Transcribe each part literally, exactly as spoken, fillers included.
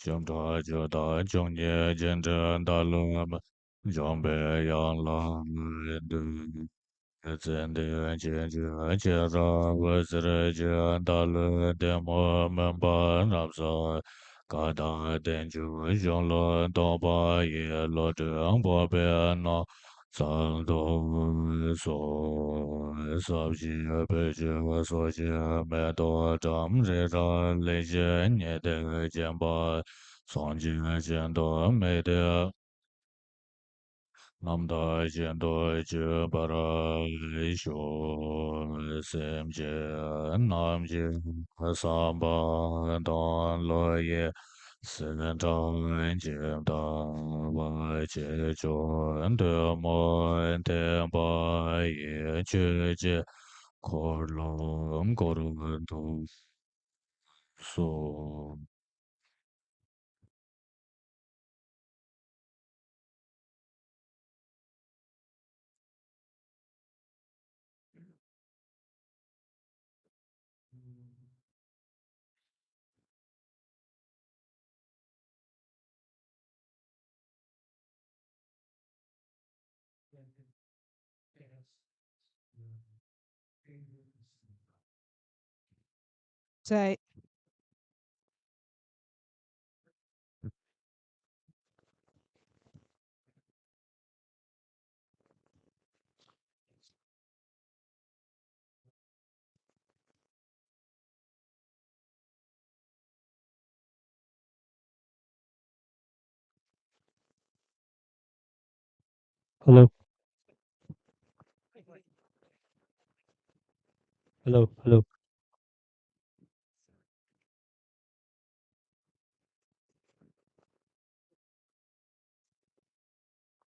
བཅོམ་ལྡན་འདས་བཅོམ་ལྡན་འདས་བཅོམ་ལྡན་འདས་བཅོམ་ལྡན་འདས་བཅོམ་ལྡན་འདས་བཅོམ་ལྡན་འདས་བཅོམ་ལྡན་འདས་བཅོམ་ལྡན་འདས་བཅོམ་ལྡན་འདས་བཅོམ་ལྡན་འདས་ཚེ་འདིར་རྗེས་འཇུག་ཅི་རིགས་པ་ཟེར་ཞིང་། བདག་ལུས་བདེ་མོ་སྨིན་པ་རབ་གསལ་བའི་བཀའ་དང་བསྟན་བཅོས་གཞུང་ལུགས་རྟོགས་པ་ཡི་བློ་གྲོས་འཕགས་པའི་སྣང་ཚུལ་དུ་གསུངས། ཟབ་ཞི་སྤོས་ཆུས་སོ་བཞི་མེ་ཏོག་ཁྲོམ་རི་རབ་ལེགས་བྱས་ཉི་ཟླས་བརྒྱན་པ་སངས་རྒྱས་ཞིང་དུ་དམིགས་ཏེ། རྣམ་དག་བཞིན་དུ་སྤྱོད་པར་ཤོག་སེམས་ཅན་རྣམས་ཀྱི་བསམ་པ་དང་བློ་ཡི་སེམས་ཁྲལ་ཇི་ལྟ་བ་ཇི་བཞིན་ཐུན་མོང་བསྟན་པ་ཡི་ཆོས་ཀྱི་འཁོར་ལོ་བསྐོར་དུ་གསོལ། Hello。Hello, hello.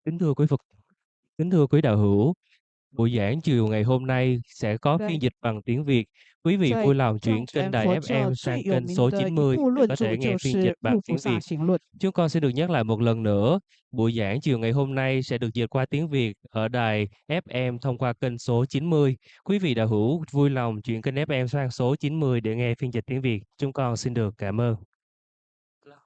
kính thưa quý Phật, kính thưa quý đạo hữu, buổi giảng chiều ngày hôm nay sẽ có phiên dịch bằng tiếng Việt. Quý vị vui lòng chuyển kênh đài F M sang kênh số chín mươi để có thể nghe phiên dịch bằng tiếng Việt. Chúng con xin được nhắc lại một lần nữa, buổi giảng chiều ngày hôm nay sẽ được dịch qua tiếng Việt ở đài F M thông qua kênh số chín mươi. Quý vị đạo hữu vui lòng chuyển kênh F M sang số chín mươi để nghe phiên dịch tiếng Việt. Chúng con xin được cảm ơn. Right.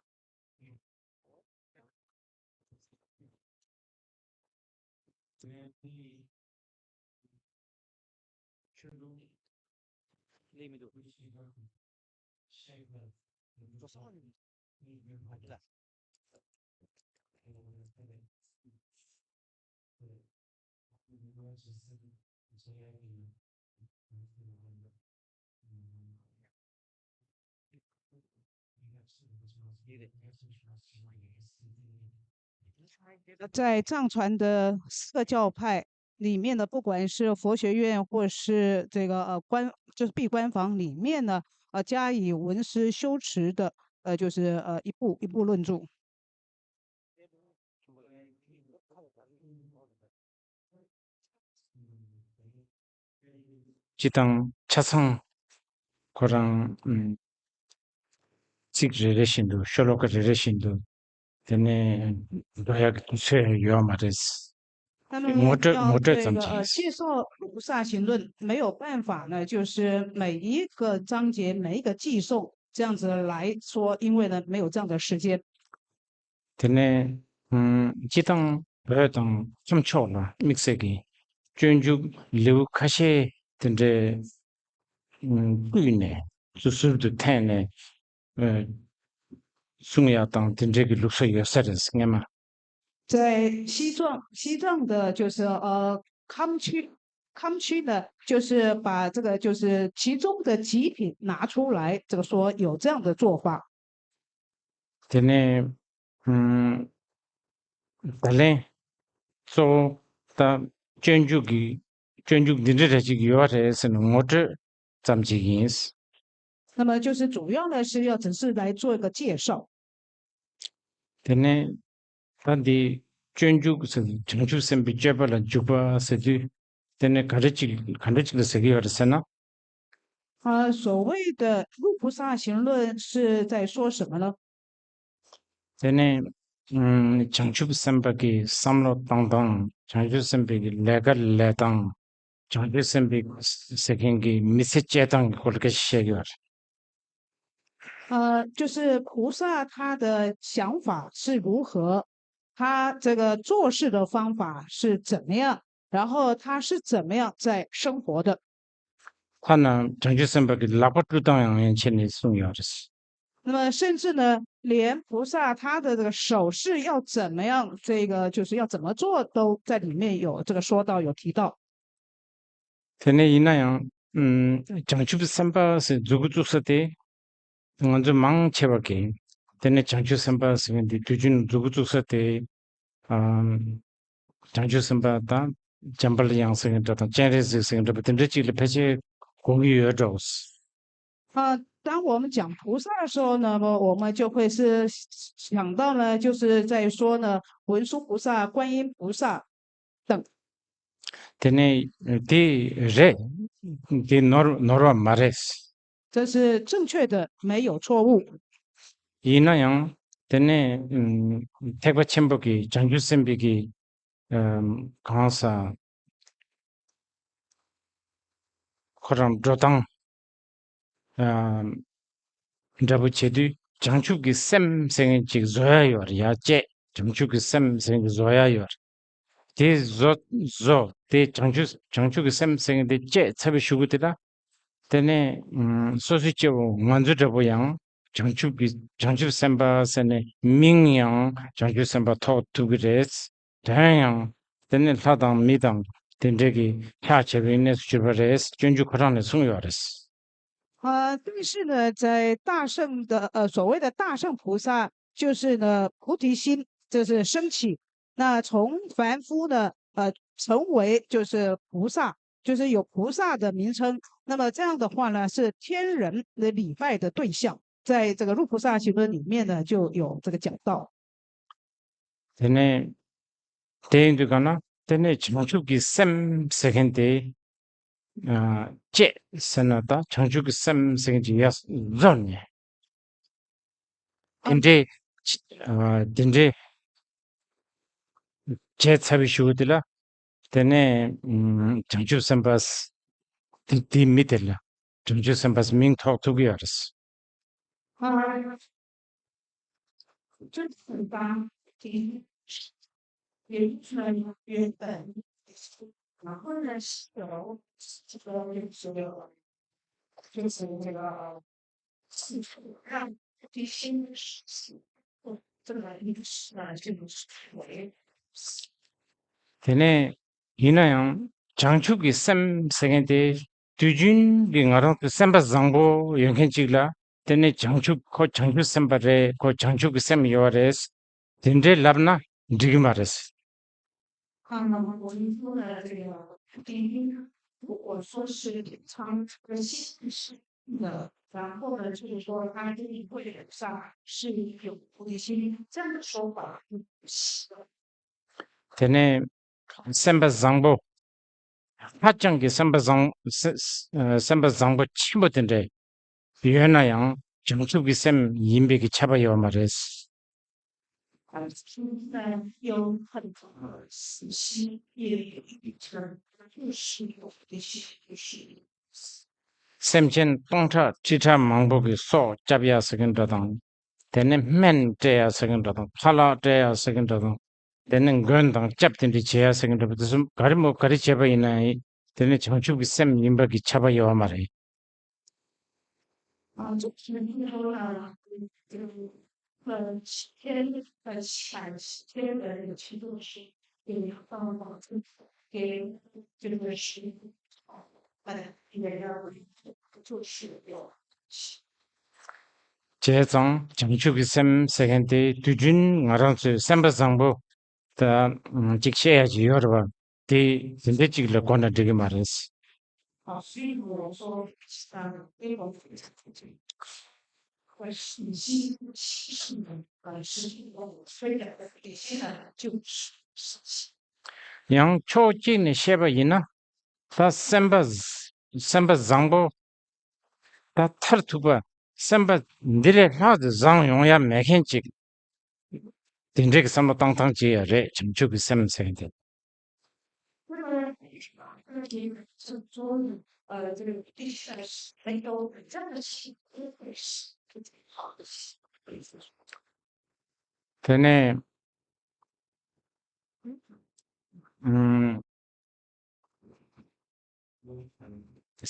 在藏传的四个教派里面呢，不管是佛学院或是这个呃官，就是闭关房里面呢，呃加以闻思修持的，呃就是呃一部一部论著。 སྤྱི་དང་ཆ་ཚང་ཁོ་རང་ཚིག་རེ་རེ་བཞིན་དུ་ཤོ་ལོ་ཀ་རེ་རེ་བཞིན་དུ་དེ་ནས་འགྲོ་ཡག་གི་དུས་ཚོད་ཡོད་མ་རེད། 他们 ངོ་སྤྲོད་ངོ་སྤྲོད་ཙམ་གྱིས། 要这个呃介绍《入菩萨行论》没有办法呢，就是每一个章节每一个寄送这样子来说，因为呢没有这样的时间。 དེ་ནས་སྤྱི་བཏང་བོད་དང་ཁམས་ཕྱོགས་ལ་དམིགས་བསལ་གྱི་སྤྱོད་འཇུག་ལེའུ་ཁ་ཤས་དེ་འདྲའི་བསྐུས་ནས་ཟུར་ཟུར་དུ་འཐེན་ནས་གསུང་ཡག་དང་དེ་འདྲའི་གི་ལུགས་སྲོལ་ཡོད་ས་རེད་སྔན་མ། 在西藏，西藏的就是呃康区，康区呢，就是把这个就是其中的几品拿出来，这个说有这样的做法。 དེ་ནས་ད་ལན་གཙོ་བོ་ད་སྤྱོད་འཇུག་གི་སྤྱོད་འཇུག་འདི་འདྲ་རེ་ཅིག་ཡོད་རེད་ཟེར་ནས་ངོ་སྤྲོད་ཙམ་ཅིག་ཡིན། 那么就是主要呢是要只是来做一个介绍。 དེ་ནས་ད་འདི་སྤྱོད་འཇུག་ཟེར་བྱང་ཆུབ་སེམས་དཔའི་སྤྱོད་པ་ལ་འཇུག་པ་ཟེར་དུས་དེ་ནས་ག་འདྲ་ཅིག་ག་འདྲ་ཅིག་ལ་ཟེར་གྱི་ཡོད་རེད་ཟེར་ན། 啊，所谓的入菩萨行论是在说什么呢？ དེ་ནས་བྱང་ཆུབ་སེམས་དཔའ་གི་བསམ་བློ་གཏོང་སྟངས། བྱང་ཆུབ་སེམས་དཔའི་གི་ལས་ཀ་ལས་སྟངས། བྱང་ཆུབ་སེམས་དཔའི་ཟེར་མཁན་གྱི་མི་ཚེ་སྐྱེལ་སྟངས་ཀྱི་སྐོར་ལ་སྐད་ཆ་བཤད་ཀྱི་ཡོད་རེད། 呃，就是菩萨他的想法是如何，他这个做事的方法是怎么样，然后他是怎么样在生活的。 ཐ་ན་བྱང་ཆུབ་སེམས་དཔའ་གི་ལག་པ་བཀྲུ་སྟངས་ཡང་ཡན་ཆད་ནས་གསུངས་ཡོད་རེད། 那么甚至呢，连菩萨他的这个手势要怎么样，这个就是要怎么做，都在里面有这个说到，有提到。 དེ་ནས་ཡིན་ན་ཡང་ཨུམ། བྱང་ཆུབ་སེམས་དཔའ་ཟེར་མཛུབ་གུ་བཙུགས་ས་དེ། ང་ཚོས་མང་ཆེ་བ་གིས་དེ་ནས་བྱང་ཆུབ་སེམས་དཔའ་ཟེར་མཁན་དེ་དུས་རྒྱུན་མཛུབ་གུ་བཙུགས་ས་དེ། ཨམ། བྱང་ཆུབ་སེམས་དཔའ་དང་འཇམ་དཔལ་དབྱངས་ཟེར་མཁན་འདྲ་དང་སྤྱན་རས་གཟིགས་ཟེར་མཁན་འདྲ་པོ་དེ་འདྲ་ཅིག་ལ་ཕལ་ཆེར་གོ་གི་ཡོད་འགྲོ། 啊，当我们讲菩萨的时候呢，那么我们就会是想到呢，就是在说呢，文殊菩萨、观音菩萨等。 དེ་ནས་དེ་རེད། དེ་ནོར་ནོར་བ་མ་རེད། 这是正确的，没有错误。 ཡིན་ན་ཡང་དེ་ནས་ཨུམ། ཐེག་པ་ཆེན་པོ་གི་བྱང་ཆུབ་སེམས་དཔའི་གི་ཨམ། གང་ཟག་ཁོ་རང་འགྲོ་སྟངས་ཨམ། འདྲ་པོ་བྱེད་དུས་བྱང་ཆུབ་ཀྱི་སེམས་ཟེར་མཁན་ཅིག་བཟོ་ཡ་ཡོད་རེད་ཡ། བཅས་བྱང་ཆུབ་ཀྱི་སེམས་ཟེར་མཁན་བཟོ་ཡ་ཡོད་རེད། དེ་བཟོ་བཟོ་དེ་བྱང་ཆུབ་བྱང་ཆུབ་ཀྱི་སེམས་ཟེར་མཁན་དེ་བཅས་ཚར་བའི་གཞུག་གུ་དེ་ལ། དེ་ནས་ཨུམ། སོ་སོའི་སྐྱེ་བོ་ང་ཚོ་འདྲ་པོ་ཡང་བྱང་ཆུབ་ཀྱི་བྱང་ཆུབ་སེམས་དཔའ་ཟེར་ནས་མིང་ཡང་བྱང་ཆུབ་སེམས་དཔའ་ཐོགས་ཐུབ་ཀྱི་རེད། དོན་ཡང་དེ་ནས་ལྷ་དང་མི་དང་དེ་འདྲས་ཀྱི་ཕྱག་བྱ་བའི་གནས་སུ་གྱུར་པ་རེད། སྤྱོད་འཇུག་ཁོ་རང་ནས་གསུངས་ཡོད་རེད། 啊，但是呢，在大乘的呃所谓的大乘菩萨，就是呢菩提心，就是升起。那从凡夫呢，呃，成为就是菩萨，就是有菩萨的名称。那么这样的话呢，是天人的礼拜的对象，在这个《入菩萨行论》里面呢就有这个讲到。 དེ་ནས་དེ་ཡིན་དུས་ག་ན་དེ་ནས་བྱང་ཆུབ་ཀྱི་སེམས་ཟེར་མཁན་དེ་ཨ། བཅས་ཟེར་ན་ད་བྱང་ཆུབ་ཀྱི་སེམས་ཟེར་མཁན་ཅིག་ཡར་བཟོ་ནས་དེ་འདྲའི་ཨ། དེ་འདྲའི་བྱས་ཚར་བའི་གཞུག་དེ་ལ་དེ་ནས་ཨམ། བྱང་ཆུབ་སེམས་དཔའ་དེ་དེའི་མི་དེ་ལ་བྱང་ཆུབ་སེམས་དཔའ་མིང་ཐོགས་ཐུབ་ཀྱི་ཡོད་རེད། དེ་ནས་ཡིན་ན་ཡང་བྱང་ཆུབ་ཀྱི་སེམས་ཟེར་མཁན་དེ་དུས་རྒྱུན་གྱི་ང་རང་ཚོའི་སེམས་པ་བཟང་པོ་ཡོད་མཁན་ཅིག་ལ་དེ་ནས་བྱང་ཆུབ་ཁོ་བྱང་ཆུབ་སེམས་དཔའ་རེད། ཁོ་བྱང་ཆུབ་ཀྱི་སེམས་ཡོད་རེད། དེ་འདྲའི་ལབ་ན་འགྲིག་གི་མ་རེད། 看了我们做的这个定义，如果说是隐藏这个心是的，然后呢，就是说他这一辈人上是有菩提心，这样的说法不行。 དེ་ནས་སེམས་པ་བཟང་པོ། ཧ་ཅང་གི་སེམས་པ་བཟང་སེ- སེམས་པ་བཟང་པོ་ཆེན་པོ་དེ་འདྲ་ཡོད་ན་ཡང་བྱང་ཆུབ་ཀྱི་སེམས་ཡིན་པའི་གི་ཁྱབ་པ་ཡོད་མ་རེད། 啊，现在有很多信息也有一层就是有的信息。 སེམས་ཅན་སྟོང་ཕྲག་ཁྲི་ཕྲག་མང་པོ་གི་སྲོག་སྐྱབས་ཡ་ཟེར་གི་འདྲ་དང་། དེ་ནས་སྨན་སྤྲད་ཡ་ཟེར་གི་འདྲ་དང་། ཁ་ལག་སྤྲད་ཡ་ཟེར་གི་འདྲ་དང་། དེ་ནས་མགོན་དང་སྐྱབས་དེ་འདྲ་བྱེད་ཡ་ཟེར་གི་འདྲ་པོ་དེ་ཚོ་ག་རེ་མོ་ག་རེ་བྱས་པ་ཡིན་ན་ཡང་དེ་ནི་བྱང་ཆུབ་ཀྱི་སེམས་ཡིན་པ་གི་ཁྱབ་པ་ཡོད་མ་རེད། 啊，这是因为呢，这个呃七天呃七七天的这个七度是给放放给这个是呃也要做事有。 བྱས་ཙང་བྱང་ཆུབ་ཀྱི་སེམས་ཟེར་མཁན་དེ་དུས་རྒྱུན་ང་རང་ཚོའི་སེམས་པ་བཟང་པོ་ད་ཅིག་བཤད་ཡ་ཅིག་ཡོད་རེད་བ། དེ་དེ་འདྲ་ཅིག་ལ་གོ་ན་འགྲིག་གི་མ་རེད། 啊，所以我说，呃，因为我我是信息是的，呃，是我虽然的底线呢，就是 ཡང་ཕྱོགས་གཅིག་ནས་བཤད་པ་ཡིན་ན། ད་སེམས་པ་བཟ- སེམས་པ་བཟང་པོ། ད་མཐར་ཐུག་པ་སེམས་པ་འདི་ལས་ལྷག་ཏུ་བཟང་ཡོང་ཡ་མེད་མཁན་ཅིག་དེ་འདྲའི་གི་བསམ་བློ་བཏང་སྟངས་ཅིག་ཡོད་རེད། བྱང་ཆུབ་ཀྱི་སེམས་ཟེར་མཁན་དེ། 呃，这个地下水都这么细， དེ་ནས་ཨུམ།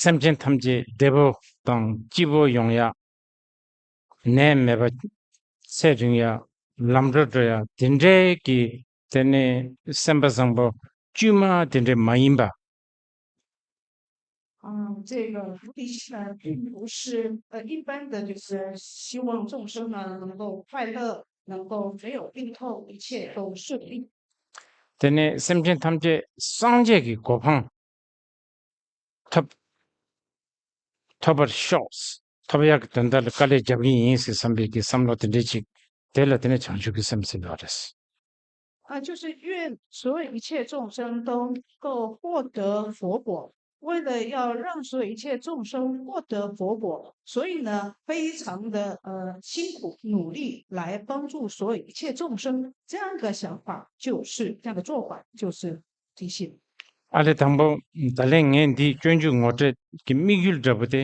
སེམས་ཅན་ཐམས་ཅད་བདེ་པོ་དང་སྐྱིད་པོ་ཡོང་ཡ། ནད་མེད་པ། ཚེ་རིང་ཡ། ལམ་འགྲོ་འགྲོ་ཡ་དེ་འདྲའི་གི་དེ་ནས་སེམས་པ་བཟང་པོ་དཀྱུས་མ་དེ་འདྲའི་མ་ཡིན་པ། 嗯，这个菩提心呢，并不是呃一般的，就是希望众生呢能够快乐，能够没有病痛，一切都顺利。 དེ་ནས་སེམས་ཅན་ཐམས་ཅད་སངས་རྒྱས་ཀྱི་གོ་འཕང་ཐོབ་ཐོབ་པར་ཤོག་ཐོབ་ཡག་གི་དོན་དག་ལ་དཀའ་ལས་རྒྱབ་ཀྱི་ཡིན་ཟེར་བསམ་པའི་གི་བསམ་བློ་དེ་འདྲས་ཅིག་དེ་ལ་དེ་ནས་བྱང་ཆུབ་ཀྱི་སེམས་ཟེར་བ་རེད། 啊，就是愿所有一切众生都能够获得佛果。为了要让所有一切众生获得佛果，所以呢，非常的呃辛苦努力来帮助所有一切众生。这样的想法就是这样的做法，就是提醒。 ཨ་ལས་དང་པོ་ད་ལན་ངས་འདི་སྤྱོད་འཇུག་ངོ་སྤྲོད་ཀྱི་དམིགས་ཡུལ་འདྲ་པོ་དེ།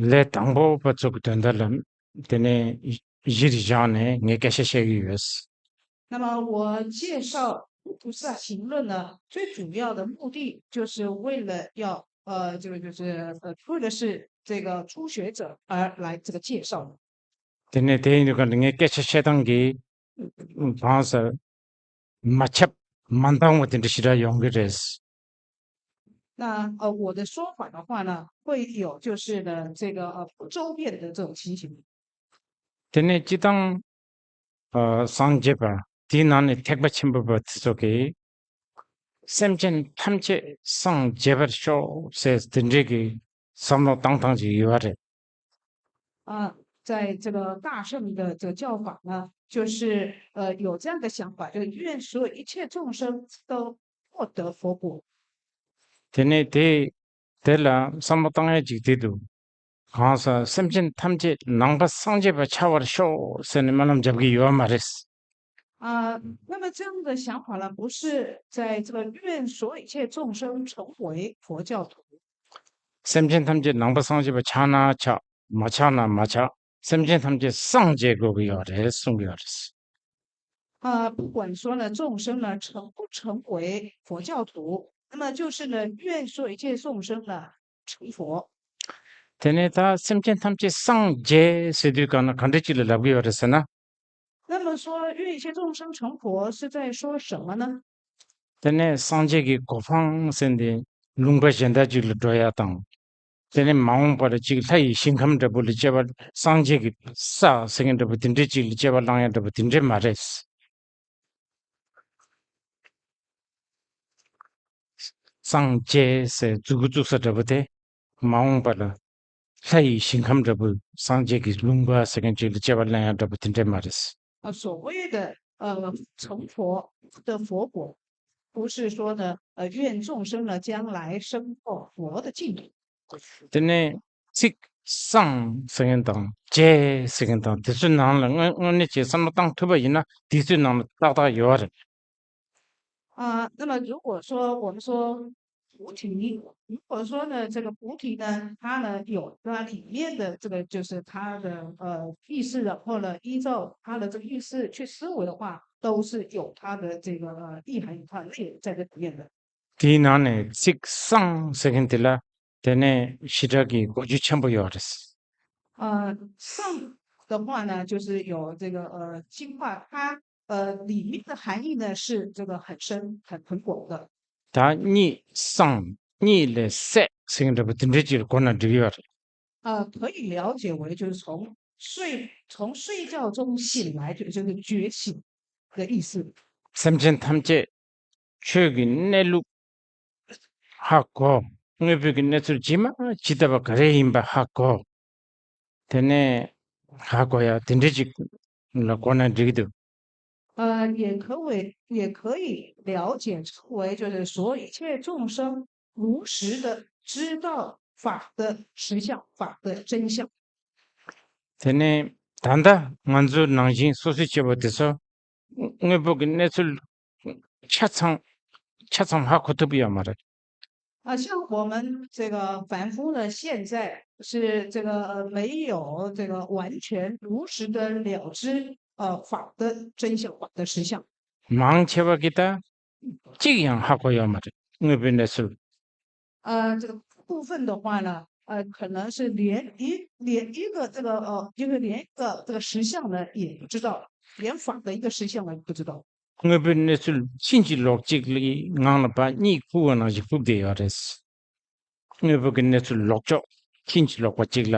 ལས་དང་པོ་པ་ཚོ་གི་དོན་དག་ལ་དེ་ནས་གཞི་རུ་བཞག་ནས་ངས་སྐད་ཆ་བཤད་ཀྱི་ཡོད། 那么我介绍《菩萨行论》呢，最主要的目的就是为了要呃，这个就是呃，为的是这个初学者而来这个介绍的。 དེ་ནས་དེ་ཡིན་དུས་ག་ནས་ངས་སྐད་ཆ་བཤད་སྟངས་ཀྱི་གང་ཟེར་མ་ཁྱབ་མ་འདང་བ་དེ་འདྲ་ཞིག་ར་ཡོང་གི་རེད། 那呃，我的说法的话呢，会有就是呢，这个呃不周遍的这种情形。 དེ་ནས་སྤྱི་བཏང་སངས་རྒྱས་པ་དེའི་ནང་ནས་ཐེག་པ་ཆེན་པོ་པ་དེ་ཚོ་གིས་སེམས་ཅན་ཐམས་ཅད་སངས་རྒྱས་པར་ཤོག་ཟེར་དེ་འདྲའི་གི་བསམ་བློ་བཏང་སྟངས་ཅིག་ཡོད་པ་རེད། 啊，在这个大乘的这个教法呢，就是呃有这样的想法，就愿所有一切众生都获得佛果。 དེ་ནས་དེ་དེ་ལ་བསམ་བློ་བཏང་ཡ་ཅིག་དེ་འདུག་གང་ཟག་སེམས་ཅན་ཐམས་ཅད་ནང་པ་སངས་རྒྱས་པ་ཆགས་པར་ཤོག་ཟེར་ནས་སྨོན་ལམ་རྒྱབ་ཀྱི་ཡོད་མ་རེད། 啊，那么这样的想法呢，不是在这个愿所有一切众生成为佛教徒。 སེམས་ཅན་ཐམས་ཅད་ནང་པ་སངས་རྒྱས་པ་ཆགས་ན་ཆགས། མ་ཆགས་ན་མ་ཆགས། སེམས་ཅན་ཐམས་ཅད་སངས་རྒྱས་དགོས་ཀྱི་ཡོད་རེད་གསུང་གི་ཡོད་རེད། 啊，不管说呢，众生呢成不成为佛教徒，那么就是呢，愿所有一切众生呢成佛。 དེ་ནས་ད་སེམས་ཅན་ཐམས་ཅད་སངས་རྒྱས་ཟེར་དུས་གང་ན་ག་འདྲ་ཅིག་ལ་ལབ་ཀྱི་ཡོད་རེད་ཟེར་ན། 那么说，愿一切众生成佛是在说什么呢？ དེ་ནས་སངས་རྒྱས་ཀྱི་གོ་འཕང་ཟེར་འདི་ལུང་པ་གཞན་དག་ཅིག་ལ་འགྲོ་ཡ་དང་། དེ་ནས་མ་འོངས་པར་གཅིག་ལྷ་ཡི་ཞིང་ཁམས་འདྲ་པོ་ལ་སྐྱེ་བ། སངས་རྒྱས་ཀྱི་ས་ཟེར་མཁན་འདྲ་པོ་དེ་འདྲའི་གཅིག་ལ་སྐྱེ་བ་བླང་ཡ་འདྲ་པོ་དེ་འདྲའི་མ་རེད། སངས་རྒྱས་ཟེར་མཛུ་གུ་བཙུགས་ས་འདྲ་པོ་དེ། མ་འོངས་པ་ལ་ལྷ་ཡི་ཞིང་ཁམས་འདྲ་པོ། སངས་རྒྱས་ཀྱི་ལུང་པ་ཟེར་མཁན་གཅིག་ལ་སྐྱེ་བ་བླང་ཡ་འདྲ་པོ་དེ་འདྲའི་མ་རེད། 啊，所谓的呃成佛的佛果，不是说呢，呃，愿众生呢将来升到佛的净土。 དེ་ནས་ཚིག་སངས་ཟེར་མཁན་དང་རྒྱས་ཟེར་མཁན་དང་དེ་ཚོའི་ནང་ལ་དངོས་དངོས་གནས་ཀྱི་བསམ་བློ་བཏང་ཐུབ་པ་ཡིན་ན་དེ་ཚོའི་ནང་ལ་ཏག་ཏག་ཡོད་རེད། 啊，那么如果说我们说菩提，如果说呢，这个菩提呢，它呢有它里面的这个就是它的呃意思，然后呢依照它的这个意思去思维的话，都是有它的这个呃意涵，有它的内容在这里面的。 དེའི་ནང་ནས་ཚིག་སངས་ཟེར་མཁན་དེ་ལ་དེ་ནས་ཞེ་དྲག་གི་གོ་རྒྱུ་ཆེན་པོ་ཡོད་རེད། 呃，上的话呢，就是有这个呃，净化它呃里面的含义呢是这个很深很很广的。 ད་གཉིད་སངས། གཉིད་ལས་སད་ཟེར་མཁན་འདྲ་པོ་དེ་འདྲའི་ཅིག་ལ་གོ་ན་འགྲིག་ཡོད་རེད། 呃，可以了解为就是从睡从睡觉中醒来，就就是觉醒的意思。 སེམས་ཅན་ཐམས་ཅད་ཆོས་ཀྱི་གནས་ལུགས་ཧ་གོ། དངོས་པོའི་གི་གནས་ཚུལ་ཇི་མ་ཇི་ལྟ་བ་ག་རེ་ཡིན་པ་ཧ་གོ། དེ་ནས་ཧ་གོ་ཡ་དེ་འདྲའི་ཅིག་ལ་གོ་ན་འགྲིག་གི་འདུག 呃，也可为也可以了解成为就是说一切众生如实的知道法的实相，法的真相。 དེ་ནས་ད་ལྟ་ང་ཚོའི་ནང་བཞིན་སོ་སོའི་སྐྱེ་བོ་དེ་ཚོ་དངོས་པོ་གི་གནས་ཚུལ་ཆ་ཚང་ཆ་ཚང་ཧ་གོ་ཐུབ་ཡོད་མ་རེད། 啊，像我们这个凡夫呢，现在是这个没有这个完全如实的了知呃法的真相、法的实相。 མང་ཆེ་བ་གིས་ད་གཅིག་ཡང་ཧ་གོ་ཡོད་མ་རེད། དངོས་པོའི་གནས་ཚུལ། 呃，这个部分的话呢，呃，可能是连一连一个这个呃，就是连一个这个实相呢也不知道，连法的一个实相也不知道。 དངོས་པོའི་གནས་ཚུལ་ཕྱིན་ཅི་ལོག་གཅིག་ལ་ངང་ལ་ཕར་གཉིད་ཁུག་པ་ནང་བཞིན་ཁུག་བསྡད་ཡོད་རེད། དངོས་པོ་གི་གནས་ཚུལ་ལོག་ཕྱོགས་ཕྱིན་ཅི་ལོག་པ་གཅིག་ལ་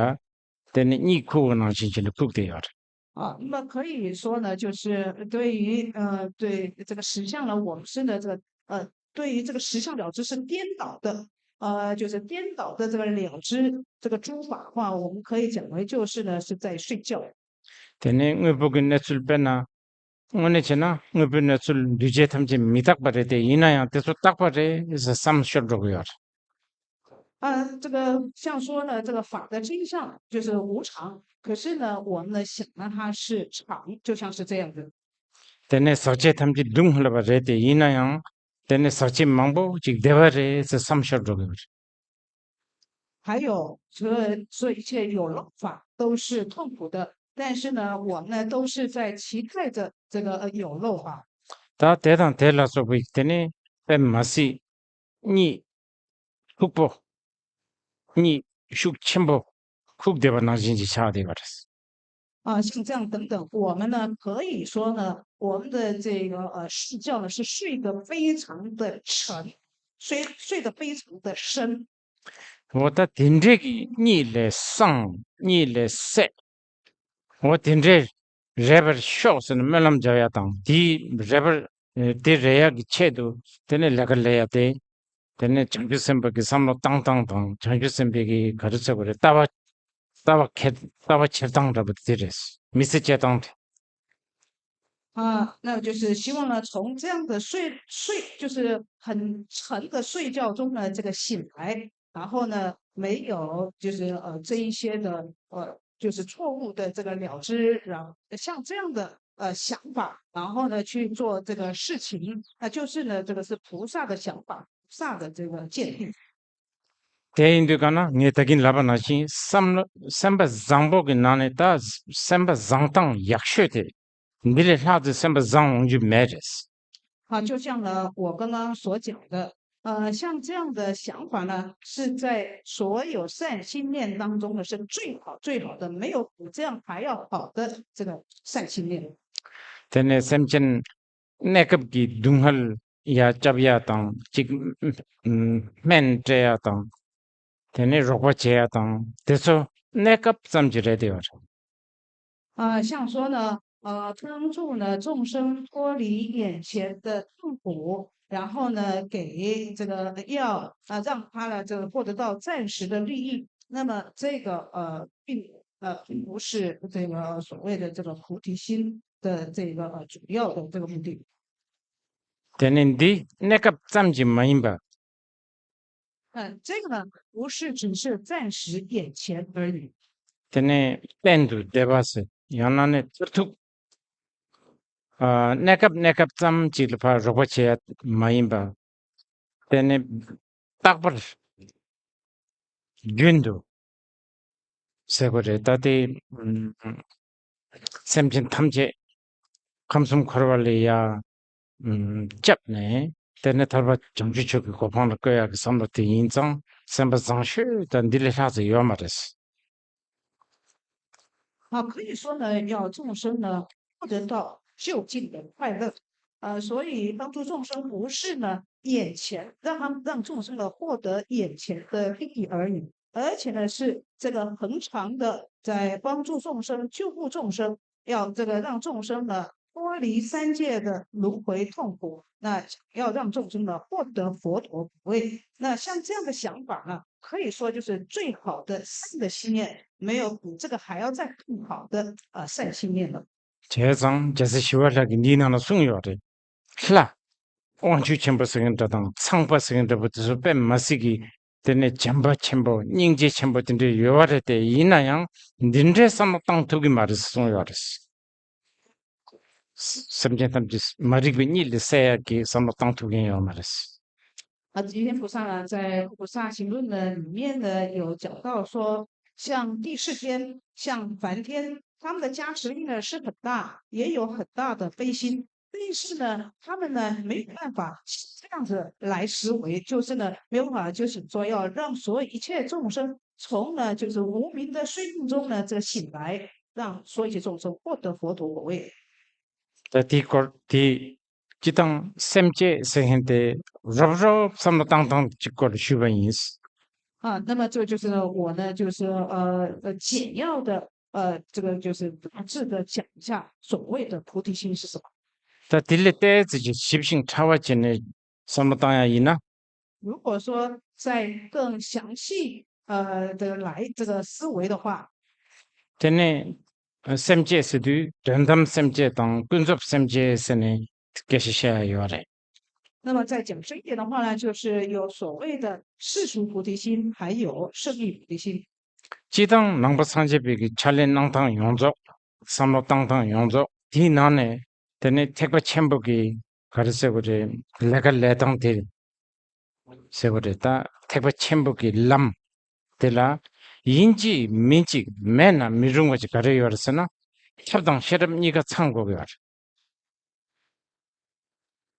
དེ་ནི་གཉིད་ཁུག་པ་ནང་བཞིན་བྱས་ནས་ཁུག་བསྡད་ཡོད་རེད། 啊，那么可以说呢，就是对于呃，对这个实相呢，我们是呢这个呃，对于这个实相了知是颠倒的，呃，就是颠倒的这个了知这个诸法的话，我们可以讲为就是呢是在睡觉。 དེ་ནས་དངོས་པོ་གི་གནས་ཚུལ་དཔེར་ན། དངོས་གནས་བྱས་ན་དངོས་པོའི་གནས་ཚུལ་འདུས་བྱས་ཐམས་ཅད་མི་རྟག་པ་རེད་དེ། ཡིན་ན་ཡང་དེ་ཚོ་རྟག་པ་རེད་ཟེར་བསམ་ཤོར་འགྲོ་གི་ཡོད་རེད། 啊，这个像说呢，这个法的真相就是无常，可是呢，我们呢想呢它是常，就像是这样的。 དེ་ནས་ཟག་བཅས་ཐམས་ཅད་སྡུག་བསྔལ་བ་རེད་དེ། ཡིན་ན་ཡང་དེ་ནས་ཟག་བཅས་མང་པོ་ཅིག་བདེ་བ་རེད་ཟེར་བསམ་ཤོར་འགྲོ་གི་ཡོད་རེད། 还有，除了说一切有漏法都是痛苦的，但是呢，我们呢都是在期待着这个呃有漏法。 ད་དེ་དང་དེ་ལ་སོགས་པའི་དེ་ནས་དཔེ་མ་སྲིད་གཉིད་ཁུག་པོ། གཉིད་ཤུགས་ཆེན་པོ་ཁུག་བསྡད་པ་ནང་བཞིན་གྱི་ཆགས་བསྡད་པ་རེད། 啊，像这样等等，我们呢可以说呢，我们的这个呃睡觉呢是睡得非常的沉，睡睡得非常的深。 འོ་ད་དེ་འདྲའི་གི་གཉིད་ལས་སངས། གཉིད་ལས་སད། འོ་དེ་འདྲའི་རེད་པར་ཤོག་ཟེར་ནས་སྨོན་ལམ་རྒྱག་ཡ་དང་། དེའི་རེད་པར་དེ་རེད་ཡ་གི་ཆེད་དུ་དེ་ནས་ལས་ཀ་ལས་ཡ་དེ། དེ་ནས་བྱང་ཆུབ་སེམས་དཔའ་གི་བསམ་བློ་བཏང་སྟངས་དང་། བྱང་ཆུབ་སེམས་དཔའི་གི་ག་རེ་ཟེར་དགོས་རེད། ལྟ་བ་ལྟ་བ་འཁྱེར་ལྟ་བ་འཁྱེར་སྟངས་འདྲ་པོ་དེ་རེད། མི་ཚེ་སྐྱེལ་སྟངས་དེ། 啊，那就是希望呢，从这样的睡睡，就是很沉的睡觉中呢，这个醒来，然后呢，没有就是呃这一些的呃，就是错误的这个了知，然后像这样的呃想法，然后呢去做这个事情，那就是呢这个是菩萨的想法，菩萨的这个见地。 དེ་ཡིན་དུས་ག་ན་ངས་ད་གིན་ལབ་པ་ནང་བཞིན་བསམ་བློ་སེམས་པ་བཟང་པོ་གི་ནང་ནས་ད་སེམས་པ་བཟང་སྟངས་ཡག་ཤོས་དེ། འདི་ལས་ལྷག་ཙམ་སེམས་པ་བཟང་འོང་རྒྱུ་མེད་རེད། 啊，就像呢我刚刚所讲的，呃，像这样的想法呢，是在所有善心念当中呢是最好最好的，没有比这样还要好的这个善心念。 དེ་ནས་སེམས་ཅན་གནས་སྐབས་ཀྱི་སྡུག་བསྔལ་ཡ་བསྐྱབ་ཡ་དང་། གཅིག་ཨུམ་སྨན་སྤྲད་ཡ་དང་། དེ་ནས་རོགས་པ་བྱེད་ཡ་དང་། དེ་ཚོ་གནས་སྐབས་ཙམ་གྱི་རེད་དེ་བར། 啊，像说呢，呃，帮助呢众生脱离眼前的痛苦，然后呢，给这个药啊，让他呢这个获得到暂时的利益，那么这个呃，并呃并不是这个所谓的这个菩提心的这个呃主要的这个目的。 དེ་ནས་འདི་གནས་སྐབས་ཙམ་གྱི་མ་ཡིན་པ། 嗯，这个呢，不是只是暂时眼前而已。 དེ་ནས་གཏན་དུ་བདེ་བ་ཟེར། ཡང་ན་ནི་མཐར་ཐུག་ཨ། གནས་སྐབས་གནས་སྐབས་ཙམ་ཅིག་ལ་ཕར་རོགས་པ་བྱེད་ཡ་མ་ཡིན་པ། དེ་ནི་རྟག་པར་རྒྱུན་དུ་ཟེར་དགོས་རེད། ད་དེ་ཨུམ། སེམས་ཅན་ཐམས་ཅད་ཁམས་གསུམ་འཁོར་བ་ལས་ཡར་ཨུམ་བསྐྱབས་ནས། དེ་ནས་ཐར་པ་བྱང་ཆུབ་མཆོག་གི་གོ་འཕང་ལ་བཀོད་ཡག་གི་བསམ་བློ་དེ་ཡིན་ཙང་། སེམས་པ་བཟང་ཤོས་ད་འདི་ལས་ལྷག་ཙམ་ཡོད་མ་རེད། 啊，可以说呢，要众生呢获得到究竟的快乐。呃，所以帮助众生不是呢眼前让他们让众生呢获得眼前的利益而已，而且呢是这个恒常的在帮助众生、救护众生，要这个让众生呢脱离三界的轮回痛苦，那要让众生呢获得佛陀果位。那像这样的想法呢，可以说就是最好的善的心愿，没有比这个还要再更好的呃善心愿了。 བྱས་ཙང་རྒྱལ་སྲས་ཞི་བ་ལྷ་གིས་འདིའི་ནང་ལ་གསུངས་ཡོད་རེད། ལྷ། དབང་ཕྱུག་ཆེན་པོ་ཟེར་མཁན་འདྲ་དང་ཚངས་པ་ཟེར་མཁན་འདྲ་པོ་དེ་ཚོ་དཔེ་མ་སྲིད་ཀྱི་དེ་ནས་བྱམས་པ་ཆེན་པོ་སྙིང་རྗེ་ཆེན་པོ་དེ་འདྲ་ཡོད་པ་རེད་དེ། ཡིན་ན་ཡང་འདི་འདྲའི་བསམ་བློ་བཏང་ཐུབ་ཀྱི་མ་རེད་གསུངས་ཡོད་རེད། སེམས་ཅན་ཐམས་ཅད་མ་རིག་པའི་གཉིད་ལས་སད་ཡག་གི་བསམ་བློ་བཏང་ཐུབ་མཁན་ཡོད་མ་རེད། 啊，吉天菩萨呢，在《护菩萨行论》呢里面呢有讲到说，像帝释天、像梵天，他们的加持力呢是很大，也有很大的悲心。但是呢，他们呢没有办法这样子来思维，就是呢没有办法，就是说要让所有一切众生从呢就是无明的睡梦中呢这个醒来，让所有一切众生获得佛陀果位。 ད་དེའི་སྐོར་དེ་སྤྱིར་བཏང་སེམས་བསྐྱེད་ཟེར་མཁན་དེ་རོབ་རོབ་བསམ་བློ་བཏང་སྟངས་ཅིག་སྐོར་ཞུས་པ་ཡིན། 啊，那么这就是呢，我呢，就是说，呃，呃，简要的，呃，这个就是大致的讲一下所谓的菩提心是什么。 ད་དེ་ལས་ཏོག་ཙམ་ཅིག་ཞིབ་ཞིང་ཕྲ་བ་བྱས་ནས་བསམ་བློ་བཏང་ཡ་ཡིན་ན། 如果说再更详细，呃，的来这个思维的话， དེ་ནས་སེམས་བསྐྱེད་ཟེར་དུས་དོན་དམ་སེམས་བསྐྱེད་དང་ཀུན་རྫོབ་སེམས་བསྐྱེད་ཟེར་ནས་སྐད་ཆ་བཤད་ཡ་ཡོད་རེད། 那么再讲深一点的话呢，就是有所谓的世俗菩提心，还有圣意菩提心。 སྤྱིར་བཏང་ནང་པ་སངས་རྒྱས་པའི་གི་ཕྱག་ལས་གནང་སྟངས་ཡོངས་རྫོགས། བསམ་བློ་བཏང་སྟངས་ཡོངས་རྫོགས་དེའི་ནང་ནས་དེ་ནས་ཐེག་པ་ཆེན་པོ་གི་ག་རེ་ཟེར་དགོས་རེད། ལས་ཀ་ལས་སྟངས་དེ་ཟེར་དགོས་རེད། ད་ཐེག་པ་ཆེན་པོ་གི་ལམ་དེ་ལ་ཡིན་གཅིག་མིན་གཅིག་མེད་ན་མི་རུང་བ་ཅིག་ག་རེ་ཡོད་རེད་ཟེར་ན། ཐབས་དང་ཤེས་རབ་གཉིས་ཀ་ཚང་དགོས་ཀྱི་ཡོད་རེད།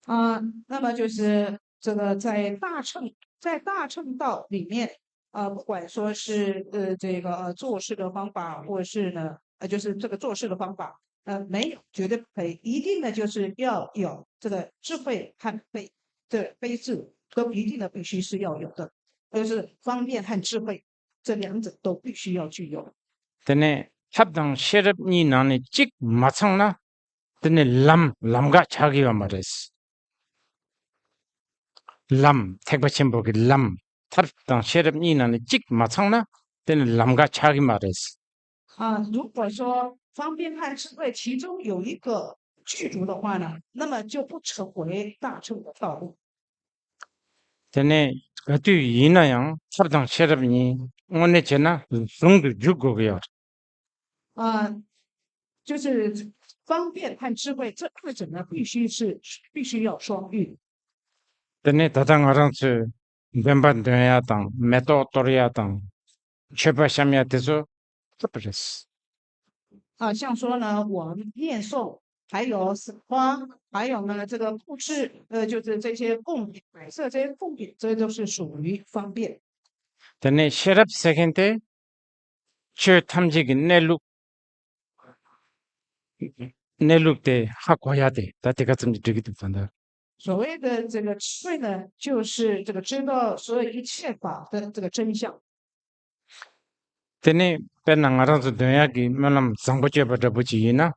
啊，那么就是这个在大乘，在大乘道里面，呃，不管说是呃这个呃做事的方法，或是呢，呃，就是这个做事的方法，呃，没有绝对不可以，一定的就是要有这个智慧和悲，这悲智都一定的必须是要有的，就是方便和智慧这两者都必须要具有。 དེ་ནས་ཐབས་དང་ཤེས་རབ་གཉིས་ནང་ནས་གཅིག་མ་ཚང་ན་དེ་ནས་ལམ་ལམ་འགག་ཆགས་ཀྱི་ཡོད་མ་རེད། ལམ་ཐེག་པ་ཆེན་པོ་གི་ལམ་ཐབས་དང་ཤེས་རབ་གཉིས་ནང་ནས་གཅིག་མ་ཚང་ན་དེ་ནི་ལམ་འགག་ཆགས་ཀྱི་མ་རེད། 啊，如果说方便和智慧其中有一个具足的话呢，那么就不成为大乘的道路。 དེ་ནས་ག་དུས་ཡིན་ན་ཡང་ཐབས་དང་ཤེས་རབ་གཉིས་དངོས་གནས་བྱས་ན་ཟུང་དུ་འཇུག་དགོས་ཀྱི་ཡོད། 啊，就是方便和智慧这二者呢，必须是必须要双运。 དེ་ནས་ད་ལྟ་ང་རང་ཚོས་འདོན་པ་འདོན་ཡ་དང་མེ་ཏོག་གཏོར་ཡ་དང་མཆོད་པ་བཤམས་ཡ་དེ་ཚོ་ཐབས་རེད། 啊，像说呢，我们念诵，还有赏花，还有呢这个布置，呃，就是这些供品，摆设这些供品，这都是属于方便。 དེ་ནས་ཤེས་རབ་ཟེར་མཁན་དེ་ཆོས་ཐམས་ཅད་ཀྱི་གནས་ལུགས། གནས་ལུགས་དེ་ཧ་གོ་ཡ་དེ་ད་དེ་ག་ཙམ་གྱིས་འགྲིག་གི་འདུག་ད་ལྟ། 所谓的这个智慧呢，就是这个知道所有一切法的这个真相。 དེ་ནས་དཔེར་ན་ང་རང་ཚོ་འདོན་ཡག་གི་སྨོན་ལམ་བཟང་པོ་བརྗོད་པ་འདྲ་པོ་ཅིག་ཡིན་ན།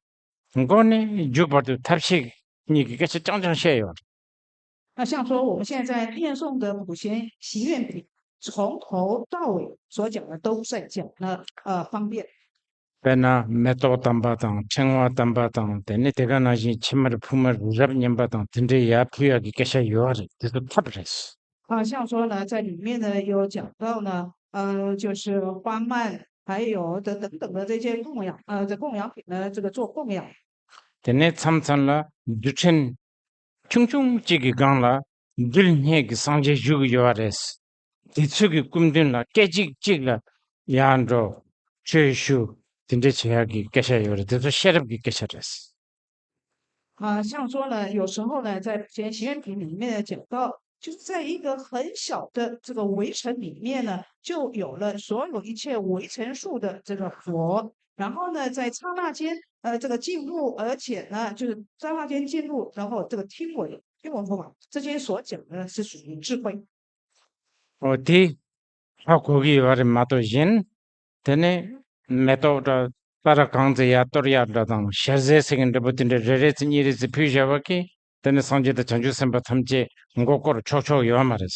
མགོ་ནས་མཇུག་བར་དུ་ཐབས་ཤེས་གཉིས་ཀྱི་སྐད་ཆ་རྐྱང་རྐྱང་བཤད་ཡོད་རེད། 那像说我们现在念诵的普贤祈愿品，从头到尾所讲的都在讲呢，呃，方便。 དཔེར་ན་མེ་ཏོག་དམ་པ་དང་ཕྲེང་བ་དམ་པ་དང་དེ་ནས་དེ་ག་ནང་བཞིན་ཕྱེ་མར་ཕུ་མར་རབ་སྙན་པ་དང་དེ་འདྲའི་ཡར་ཕུལ་ཡག་གི་སྐད་ཆ་ཡོད་རེད། དེ་ཚོ་ཐབས་རེད། 啊，像说呢，在里面呢有讲到呢，呃，就是花瓣，还有的等等的这些供养，呃，这供养品呢，这个做供养。 དེ་ནས་མཚམས་མཚམས་ལ་རྡུལ་ཕྲན་ཆུང་ཆུང་གཅིག་གི་སྒང་ལ་རྡུལ་སྙེད་ཀྱི་སངས་རྒྱས་བཞུགས་ཡོད་རེད། དེ་ཚོ་གི་སྐུ་མདུན་ལ་སྐད་ཅིག་གཅིག་ལ་ཡར་འགྲོ། ཆོས་ཞུ། དེ་འདྲ་བྱེད་ཡག་གི་སྐད་ཆ་ཡོད་རེད། དེ་ཚོ་ཤེས་རབ་ཀྱི་སྐད་ཆ་རེད། 啊，像说呢，有时候呢，在普贤祈愿品里面呢讲到，就是在一个很小的这个围城里面呢，就有了所有一切围城数的这个佛。然后呢，在刹那间，呃，这个进入，而且呢，就是刹那间进入，然后这个听闻，听闻佛法，这些所讲的是属于智慧。 འོ་དེ་ཧ་གོ་གི་ཡོད་རེད་མ་གཏོགས་གཞན། དེ་ནས་མེ་ཏོག་འདྲ་ས་ར་གང་ཚེ་ཡར་གཏོར་ཡག་འདྲ་དང་ཞལ་ཟས་ཟེར་མཁན་འདྲ་པོ་དེ་འདྲ་རེ་རེ་ཚེ་གཉིས་རེ་ཚེ་ཕུལ་བཞག་པ་གིས་དེ་ནས་སངས་རྒྱས་དང་བྱང་ཆུབ་སེམས་དཔའ་ཐམས་ཅད་མགོ་སྐོར་ཆོག་ཆོག་ཡོད་མ་རེད།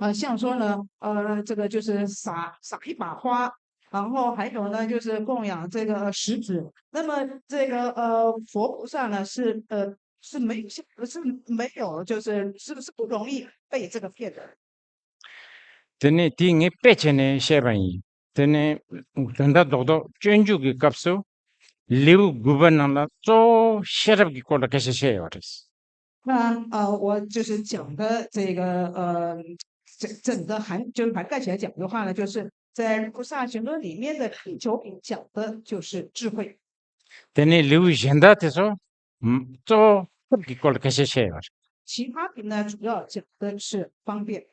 呃，像说呢，呃，这个就是撒撒一把花，然后还有呢就是供养这个食子。那么这个呃佛菩萨呢是呃是没有是没有就是是是不容易被这个骗的。 དེ་ནས་དེ་ངས་དཔེ་བྱས་ནས་བཤད་པ་ཡིན། དེ་ནས་དོན་དག་རྡོག་རྡོག་སྤྱོད་འཇུག་གི་སྐབས་སུ་ལེའུ་དགུ་པ་ནང་ལ་གཙོ་བོ་ཤེས་རབ་ཀྱི་སྐོར་ལ་སྐད་ཆ་བཤད་ཡོད་རེད། 那呃，我就是讲的这个呃，整整个涵就是涵盖起来讲的话呢，就是在《菩萨行论》里面的第九品讲的就是智慧。 དེ་ནས་ལེའུ་གཞན་དག་དེ་ཚོ་ཨམ་གཙོ་བོ་ཐབས་ཀྱི་སྐོར་ལ་སྐད་ཆ་བཤད་ཡོད་རེད། 其他品呢，主要讲的是方便。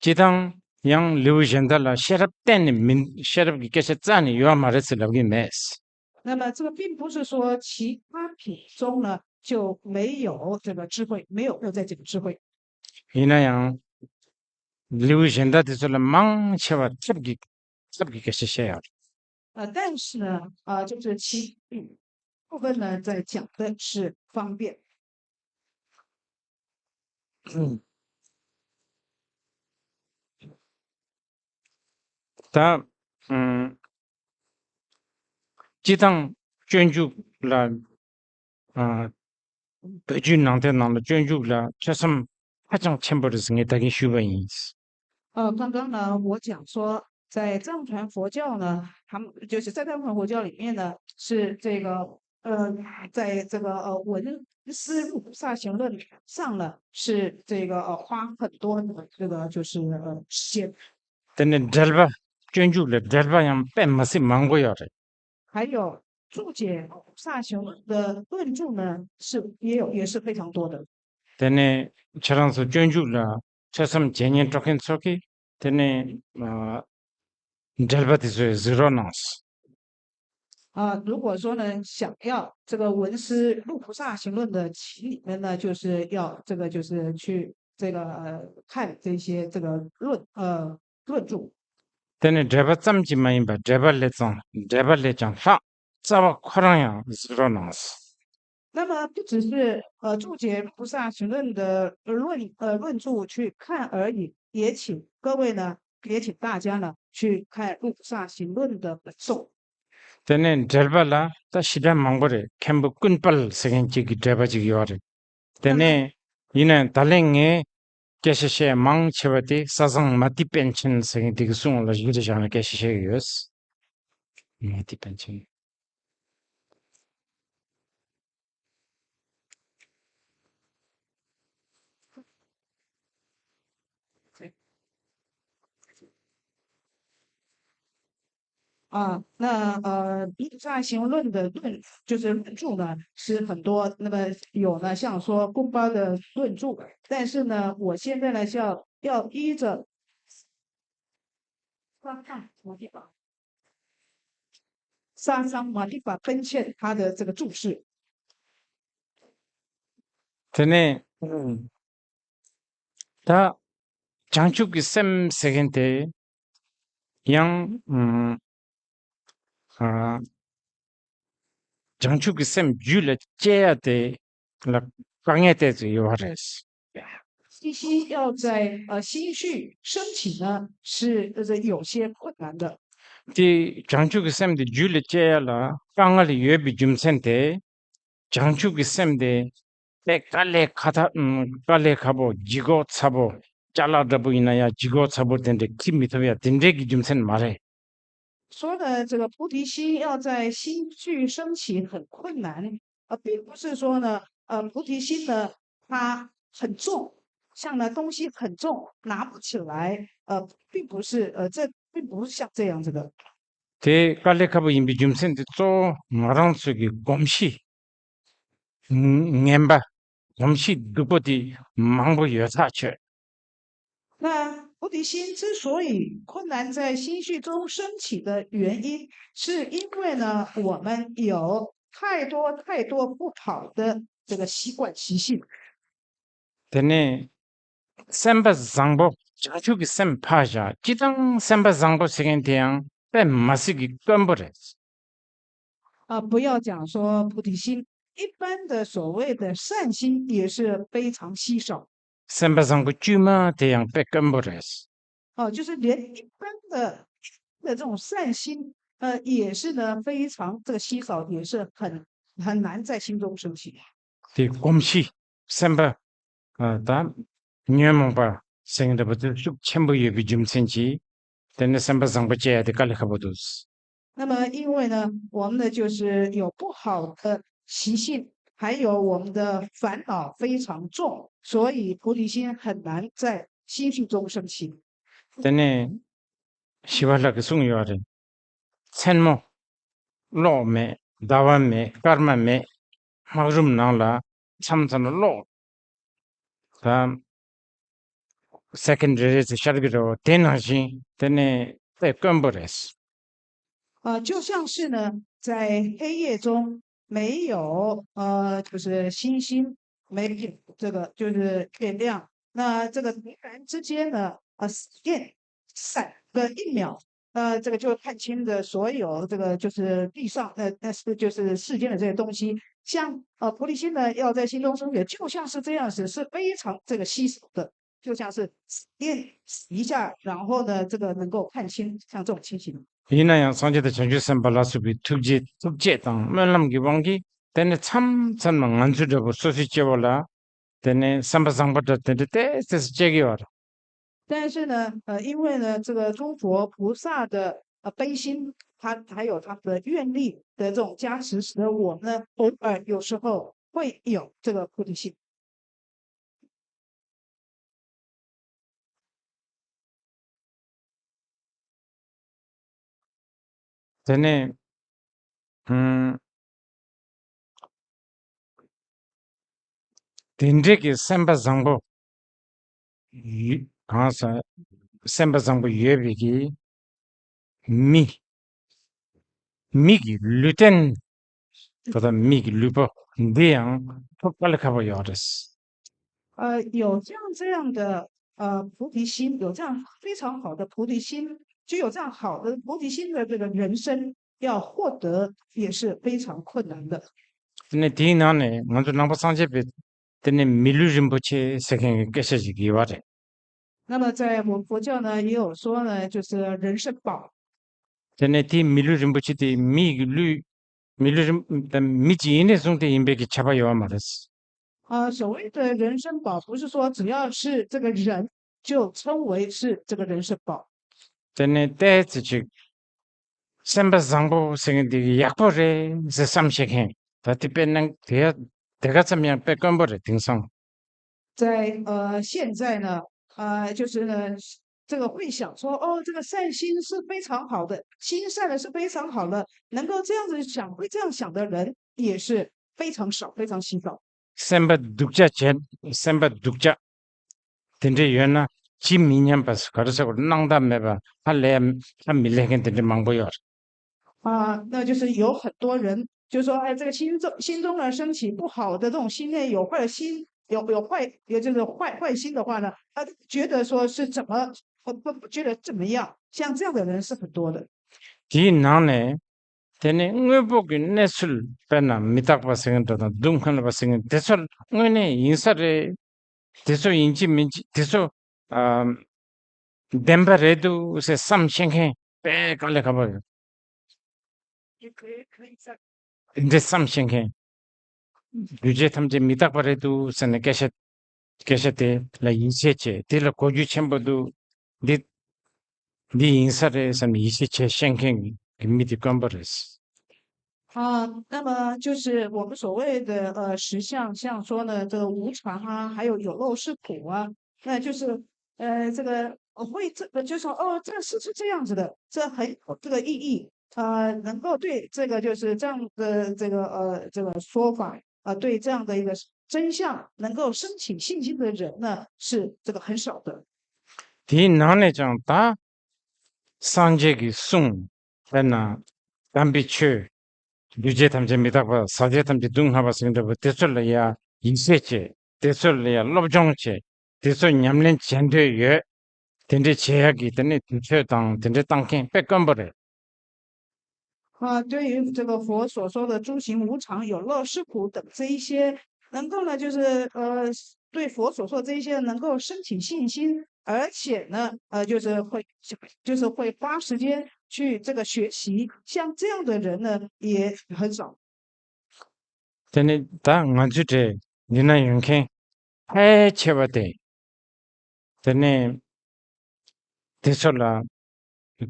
སྤྱིར་བཏང་ཡང་ལེའུ་གཞན་དག་ལ་ཤེས་རབ་གཏན་ནས་མིན། ཤེས་རབ་ཀྱི་སྐད་ཆ་རྩ་ནས་ཡོད་མ་རེད་ཟེར་ལབ་གི་མེད། 那么这个并不是说其他品中呢就没有这个智慧，没有没有在讲智慧。 ཡིན་ན་ཡང་ལེའུ་གཞན་དག་དེ་ཚོ་ལ་མང་ཆེ་བ་ཐབས་ཀྱི་ཐབས་ཀྱི་སྐད་ཆ་བཤད་ཡོད་རེད། 呃，但是呢，啊、就是其部分呢，在讲的是方便。 ད་ཨམ་སྤྱིར་བཏང་སྤྱོད་འཇུག་ལ་ཨ་བོད་བརྒྱུད་ནང་བསྟན་ནང་ལ་སྤྱོད་འཇུག་ལ་ཐོས་བསམ་ཧ་ཅང་ཆེན་པོ་རེད་ཟེར་ངས་ད་གིན་ཞུས་པ་ཡིན། 呃，刚刚呢，我讲说，在藏传佛教呢，他们就是在藏传佛教里面呢，是这个呃，在这个呃文思路菩萨行论上呢，是这个呃花很多的这个就是呃时间。 དེ་ནས་འགྲེལ་པ། སྤྱོད་འཇུག་ལ་འགྲེལ་པ་ཡང་དཔེ་མི་སྲིད་མང་པོ་ཡོད་རེད། 还有注解菩萨行论的论著呢，是也有也是非常多的。 དེ་ནས་ཁྱེད་རང་ཚོ་སྤྱོད་འཇུག་ལ་ཐོས་བསམ་བྱེད་སྙིང་བྲོ་མཁན་ཚོ་གིས་དེ་ནས་ཨ་འགྲེལ་པ་དེ་ཚོ་གཟིགས་རོགས་གནང་། 啊，如果说呢，想要这个文思路菩萨行论的启里面呢，就是要这个就是去这个呃看这些这个论呃论著。 དེ་ནས་འགྲེལ་པ་ཙམ་གྱིས་མ་ཡིན་པར་འགྲེལ་པ་ལས་ཙང་འགྲེལ་པ་ལས་ཀྱང་ལྷག་རྩ་བ་ཁོ་རང་ཡང་གཟིགས་རོགས་གནང་། 那么不只是呃注解《菩萨行论》的论呃论著去看而已，也请各位呢，也请大家呢去看《菩萨行论》的本颂。 དེ་ནས་འགྲེལ་པ་ལ་ད་ཞེ་དྲག་མང་པོ་རེད། མཁན་པོ་ཀུན་དཔལ་ཟེར་མཁན་གཅིག་གི་འགྲེལ་པ་གཅིག་ཡོད་རེད། དེ་ནས་ཡིན་ནའང་ད་ལན་ངས་སྐད་ཆ་བཤད་མང་ཆེ་བ་དེ་ས་བཟང་མ་ཏི་པཎ་ཆེན་ཟེར་མཁན་དེ་གི་གསུང་ལ་གཞི་རེ་བཞག་ནས་སྐད་ཆ་བཤད་ཀྱི་ཡོད། མ་ཏི་པཎ་ཆེན།啊，那呃，《菩萨行论》的论就是论著呢，是很多，那么有呢，像说公巴的论著，但是呢，我现在呢是要要依着三藏摩地法，三藏摩地法本ချက်他的这个注释。 དེ་ནས་ད་བྱང་ཆུབ་ཀྱི་སེམས་ཟེར་མཁན་དེ་ཡང་ཨ་བྱང་ཆུབ་ཀྱི་སེམས་རྒྱུད་ལ་སྐྱེ་ཡ་དེ་ལ་དཀའ་ངལ་ཏོག་ཙམ་ཡོད་པ་རེད། 信心要在呃心绪升起呢，是呃有些困难的。 དེ་བྱང་ཆུབ་ཀྱི་སེམས་དེ་རྒྱུད་ལ་སྐྱེ་ཡ་ལ་དཀའ་ངལ་ཡོད་པའི་རྒྱུ་མཚན་དེ། བྱང་ཆུབ་ཀྱི་སེམས་དེ་དཔེ་དཀའ་ལས་ཁག་ཐག་དཀའ་ལས་ཁག་པོ། ལྗིད་ཁོག་ཚ་པོ། ཅ་ལག་འདྲ་པོ་ཡིན་ན་ཡང་ལྗིད་ཁོག་ཚ་པོ་དེ་འདྲས་འཁྱེར་མི་ཐུབ་ཡ་དེ་འདྲས་ཀྱི་རྒྱུ་མཚན་མ་རེད། 说的这个菩提心要在心绪升起很困难，呃，并不是说呢，呃，菩提心呢它很重，像那东西很重拿不起来，呃，并不是，呃，这并不是像这样子的。 དེ་དཀའ་ལས་ཁག་པོ་ཡིན་པའི་རྒྱུ་མཚན་དེ་གཙོ་བོ་ང་རང་ཚོ་གི་གོམས་གཤིས་ངན་པ། གོམས་གཤིས་སྡུག་པོ་དེ་མང་པོ་ཡོད་ཐག་ཆོད། 那菩提心之所以困难在心绪中升起的原因，是因为呢，我们有太多太多不好的这个习惯习性。 དེ་ནས་སེམས་པ་བཟང་པོ། བྱང་ཆུབ་ཀྱི་སེམས་ཕར་བཞག་སྤྱིར་བཏང་སེམས་པ་བཟང་པོ་ཟེར་མཁན་དེ་ཡང་དཔེ་མི་སྲིད་ཀྱི་དཀོན་པོ་རེད། 啊，不要讲说菩提心，一般的所谓的善心也是非常稀少。 སེམས་པ་བཟང་པོ་དཀྱུས་མ་དེ་ཡང་དཔེ་དཀོན་པོ་རེད། 哦，就是连一般的的这种善心，呃，也是呢非常这个稀少，也是很很难在心中升起。 དེ་གོམས་གཤིས་སེམས་པ་ད་ཉོན་མོངས་པ་ཟེར་མཁན་འདྲ་པོ་དེ་ཤུགས་ཆེན་པོ་ཡོད་པའི་རྒྱུ་མཚན་གྱིས། དེ་ནས་སེམས་པ་བཟང་པོ་སྐྱེ་ཡ་དེ་དཀའ་ལས་ཁག་པོ་འདུག 那么因为呢，我们呢就是有不好的习性，还有我们的烦恼非常重，所以菩提心很难在心性中升起。 དེ་ནས་ཞི་བ་ལྷ་གིས་གསུངས་ཡོད་རེད། མཚན་མོ་གློག་མེད། ཟླ་བ་མེད། སྐར་མ་མེད། སྨག་རུམ་ནང་ལ་མཚམས་མཚམས་ལ་གློག་ད་སེ་ཀན་རེ་རེ་ཙམ་ཤར་གྱི་རེད་བ། དེ་ནང་བཞིན་དེ་ནས་དཔེ་དཀོན་པོ་རེད། 呃，就像是呢，在黑夜中没有呃，就是星星，没有这个就是月亮，那这个突然之间呢，呃，闪电闪个一秒，呃，这个就看清的所有这个就是地上呃，那是就是世间的这些东西，像呃菩提心呢，要在心中升起，就像是这样子，是非常这个稀少的。 就像是电一下，然后呢，这个能够看清，像这种情形。 ཡིན་ན་ཡང་སངས་རྒྱས་དང་བྱང་ཆུབ་སེམས་དཔའ་ལ་སོགས་པའི་ཐུགས་རྗེ་ཐུགས་བསྐྱེད་དང་སྨོན་ལམ་གྱི་དབང་གིས་དེ་ནི་མཚམས་མཚམས་ལ་ང་ཚོ་འདྲ་པོ་སོ་སོའི་སྐྱེ་བོ་ལ་དེ་ནི་བསམ་པ་བཟང་པོ་འདྲ་དེ་འདྲ་ཏོག་ཙམ་སྐྱེ་གི་ཡོད་རེད། 但是呢，呃，因为呢，这个诸佛菩萨的呃悲心，他还有他们的愿力的这种加持，使得我们呢，偶尔有时候会有这个菩提心。 དེ་ནས་ཨུམ། དེ་འདྲའི་གི་སེམས་པ་བཟང་པོ་ཡོད་གང་ཟག་སེམས་པ་བཟང་པོ་ཡོད་པའི་གི་མི། མི་གི་ལུས་རྟེན། ད་ལྟ་མི་གི་ལུས་པོ་འདི་ཡང་ཐོབ་དཀའ་ལས་ཁག་པོ་ཡོད་རེད། 呃，有这样这样的呃菩提心，有这样非常好的菩提心，具有这样好的菩提心的这个人生，要获得也是非常困难的。 དེ་ནས་དེའི་ནང་ནས་ང་ཚོ་ནང་པ་སངས་རྒྱས་པའི་དེ་ནས་མི་ལུས་རིན་པོ་ཆེ་ཟེར་མཁན་གྱི་སྐད་ཆ་ཞིག་ཡོད་པ་རེད། 那么在我们佛教呢，也有说呢，就是人生宝。 དེ་ནས་དེའི་མི་ལུས་རིན་པོ་ཆེ་དེ་མི་གི་ལུས། མི་ལུས་རིན་མི་གཅིག་ཡིན་ནས་བཟུང་སྟེ་ཡིན་པའི་གི་ཁྱབ་པ་ཡོད་པ་མ་རེད། 啊，所谓的人生宝，不是说只要是这个人就称为是这个人生宝。 དེ་ནས་ཏོག་ཙམ་ཅིག་སེམས་པ་བཟང་པོ་ཟེར་མཁན་འདི་ཡག་པོ་རེད་ཟེར་བསམ་ཤེས་མཁན་ད་དེ་དཔེར་ན་དེ་དེ་ག་ཙམ་ཡང་དཔེ་དཀོན་པོ་རེད། དེང་སང་在呃现在呢，呃，就是呢，这个会想说，哦，这个善心是非常好的，心善的是非常好的，能够这样子想，会这样想的人也是非常少，非常稀少。 སེམས་པ་སྡུག་ཅག་བྱས། སེམས་པ་སྡུག་ཅག་དེ་འདྲ་ཡོད་ན་ཇི་མི་སྙམ་པ་ག་རེ་ཟེར་དགོས། སྣང་དག་མེད་པ་ཧ་ལས་ཧ་མི་ལས་མཁན་དེ་འདྲ་མང་པོ་ཡོད་རེད། 啊，那就是有很多人就说，哎，这个心中心中呢升起不好的这种心念，有坏的心，有有坏，也就是坏坏心的话呢，他觉得说是怎么不不不觉得怎么样，像这样的人是很多的。 དེའི་ནང་ནས་དེ་ནི་དངོས་པོ་གི་གནས་ཚུལ་དཔེར་ན་མི་རྟག་པ་ཟེར་མཁན་འདྲ་དང་སྡུག་བསྔལ་བ་ཟེར་མཁན་དེ་ཚོ་དངོས་གནས་ཡིན་ས་རེད། དེ་ཚོ་ཡིན་གཅིག་མིན་གཅིག་དེ་ཚོ་ཨ་བདེན་པ་རེད་འདུག་ཟེར་བསམ་ཤེས་མཁན་དཔེ་དཀའ་ལས་ཁག་པོ་ཡོད། དེ་འདྲའི་བསམ་ཤེས་མཁན། འདུས་བྱས་ཐམས་ཅད་མི་རྟག་པ་རེད་འདུག་ཟེར་ནས་སྐད་ཆ་སྐད་ཆ་དེ་ལ་ཡིད་ཆེས་བྱེད། དེ་ལ་གོ་རྒྱུ་ཆེན་པོ་འདུག་འདི་འདི་ཡིན་ས་རེད་བསམ་ནས་ཡིད་ཆེས་བྱེད་ཤེས་མཁན་གྱི་མི་དེ་དཀོན་པོ་རེད། 啊，那么就是我们所谓的呃实相，像说呢，这个无常啊，还有有漏是苦啊，那就是呃这个呃会这个就说哦，这个事是这样子的，这很有这个意义，呃，能够对这个就是这样的这个呃这个说法，呃，对这样的一个真相能够升起信心的人呢，是这个很少的。 དེའི་ནང་ནས་ཀྱང་ད་སངས་རྒྱས་ཀྱི་གསུང་དཔེར་ན་དམ་པའི་ཆོས། འདུས་བྱས་ཐམས་ཅད་མི་རྟག་པ། ཟག་བཅས་ཐམས་ཅད་སྡུག་བསྔལ་བ་ཟེར་འདྲ་པོ་དེ་ཚོ་ལ་ཡ་ཡིད་ཆེས་བྱེད། དེ་ཚོ་ལ་ཡ་སློབ་སྦྱོང་བྱེད། དེ་ཚོ་ཉམས་ལེན་བྱེད་འདོད་ཡོད། དེ་འདྲའི་བྱེད་ཡག་གི་དེ་ནི་དུས་ཚོད་དང་དེ་འདྲའི་བཏང་མཁན་དཔེ་དཀོན་པོ་རེད། 啊，对于这个佛所说的诸行无常、有漏是苦等这一些，能够呢，就是呃，对佛所说这一些能够升起信心，而且呢，呃，就是会就是会花时间去这个学习，像这样的人呢也很少。 དེ་ནི་ད་ང་ཚོའི་གྲས་འདི་ན་ཡོད་མཁན་ཕལ་ཆེ་བ་དེ། དེ་ནས་དེ་ཚོ་ལ་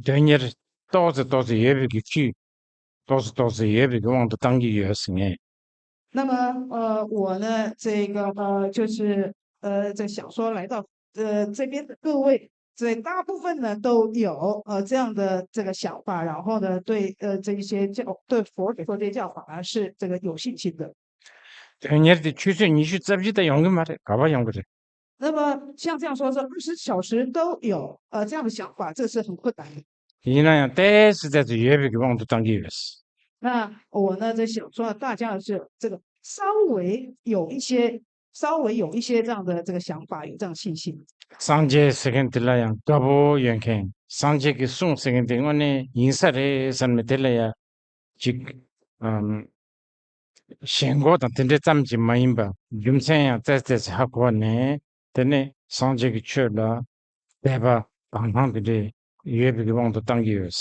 དོན་གཉེར་ཏོག་ཙེ་ཏོག་ཙེ་ཡོད་པའི་གི་ཁྱུ། ཏོག་ཙེ་ཏོག་ཙེ་ཡོད་པའི་གི་དབང་དུ་བཏང་གི་ཡོད་ཟེར་ངས། 那么呃，我呢，这个呃，就是呃，在想说来到呃这边的各位，这大部分呢都有呃这样的这个想法，然后呢，对呃这一些教对佛陀这些教法呢是这个有信心的。དོན་གཉེར་དེ་ཆུ་ཚོད་ཉི་ཤུ་རྩ་བཞི་དང་ཡོང་གི་མ་རེད། ག་པར་ཡོང་གི་རེད། 那么像这样说，这二十小时都有呃这样的想法，这是很困难的。 ཡིན་ན་ཡང་ཏོག་ཙམ་ཏོག་ཙམ་ཡོད་པའི་གི་དབང་དུ་བཏང་གི་ཡོད། 那我呢在想说，大家是这个稍微有一些，稍微有一些这样的这个想法，有这样信心。 སངས་རྒྱས་ཟེར་མཁན་དེ་ལ་ཡང་དགའ་པོ་ཡོད་མཁན། སངས་རྒྱས་ཀྱི་གསུང་ཟེར་མཁན་དེ་དངོས་གནས་ཡིན་ས་རེད་བསམ་ནས་དེ་ལ་ཡང་ཅིག་ཨམ། ཞེན་ཁོག་དང་དེ་འདྲ་ཙམ་གྱིས་མ་ཡིན་པ། རྒྱུ་མཚན་ཡང་ཏོག་ཙམ་ཏོག་ཙམ་ཧ་གོ་ནས། དེ་ནས་སངས་རྒྱས་ཀྱི་ཆོས་ལ་དད་པ་དང་དང་དེ་འདྲ་ཡོད་པའི་དབང་དུ་བཏང་གི་ཡོད།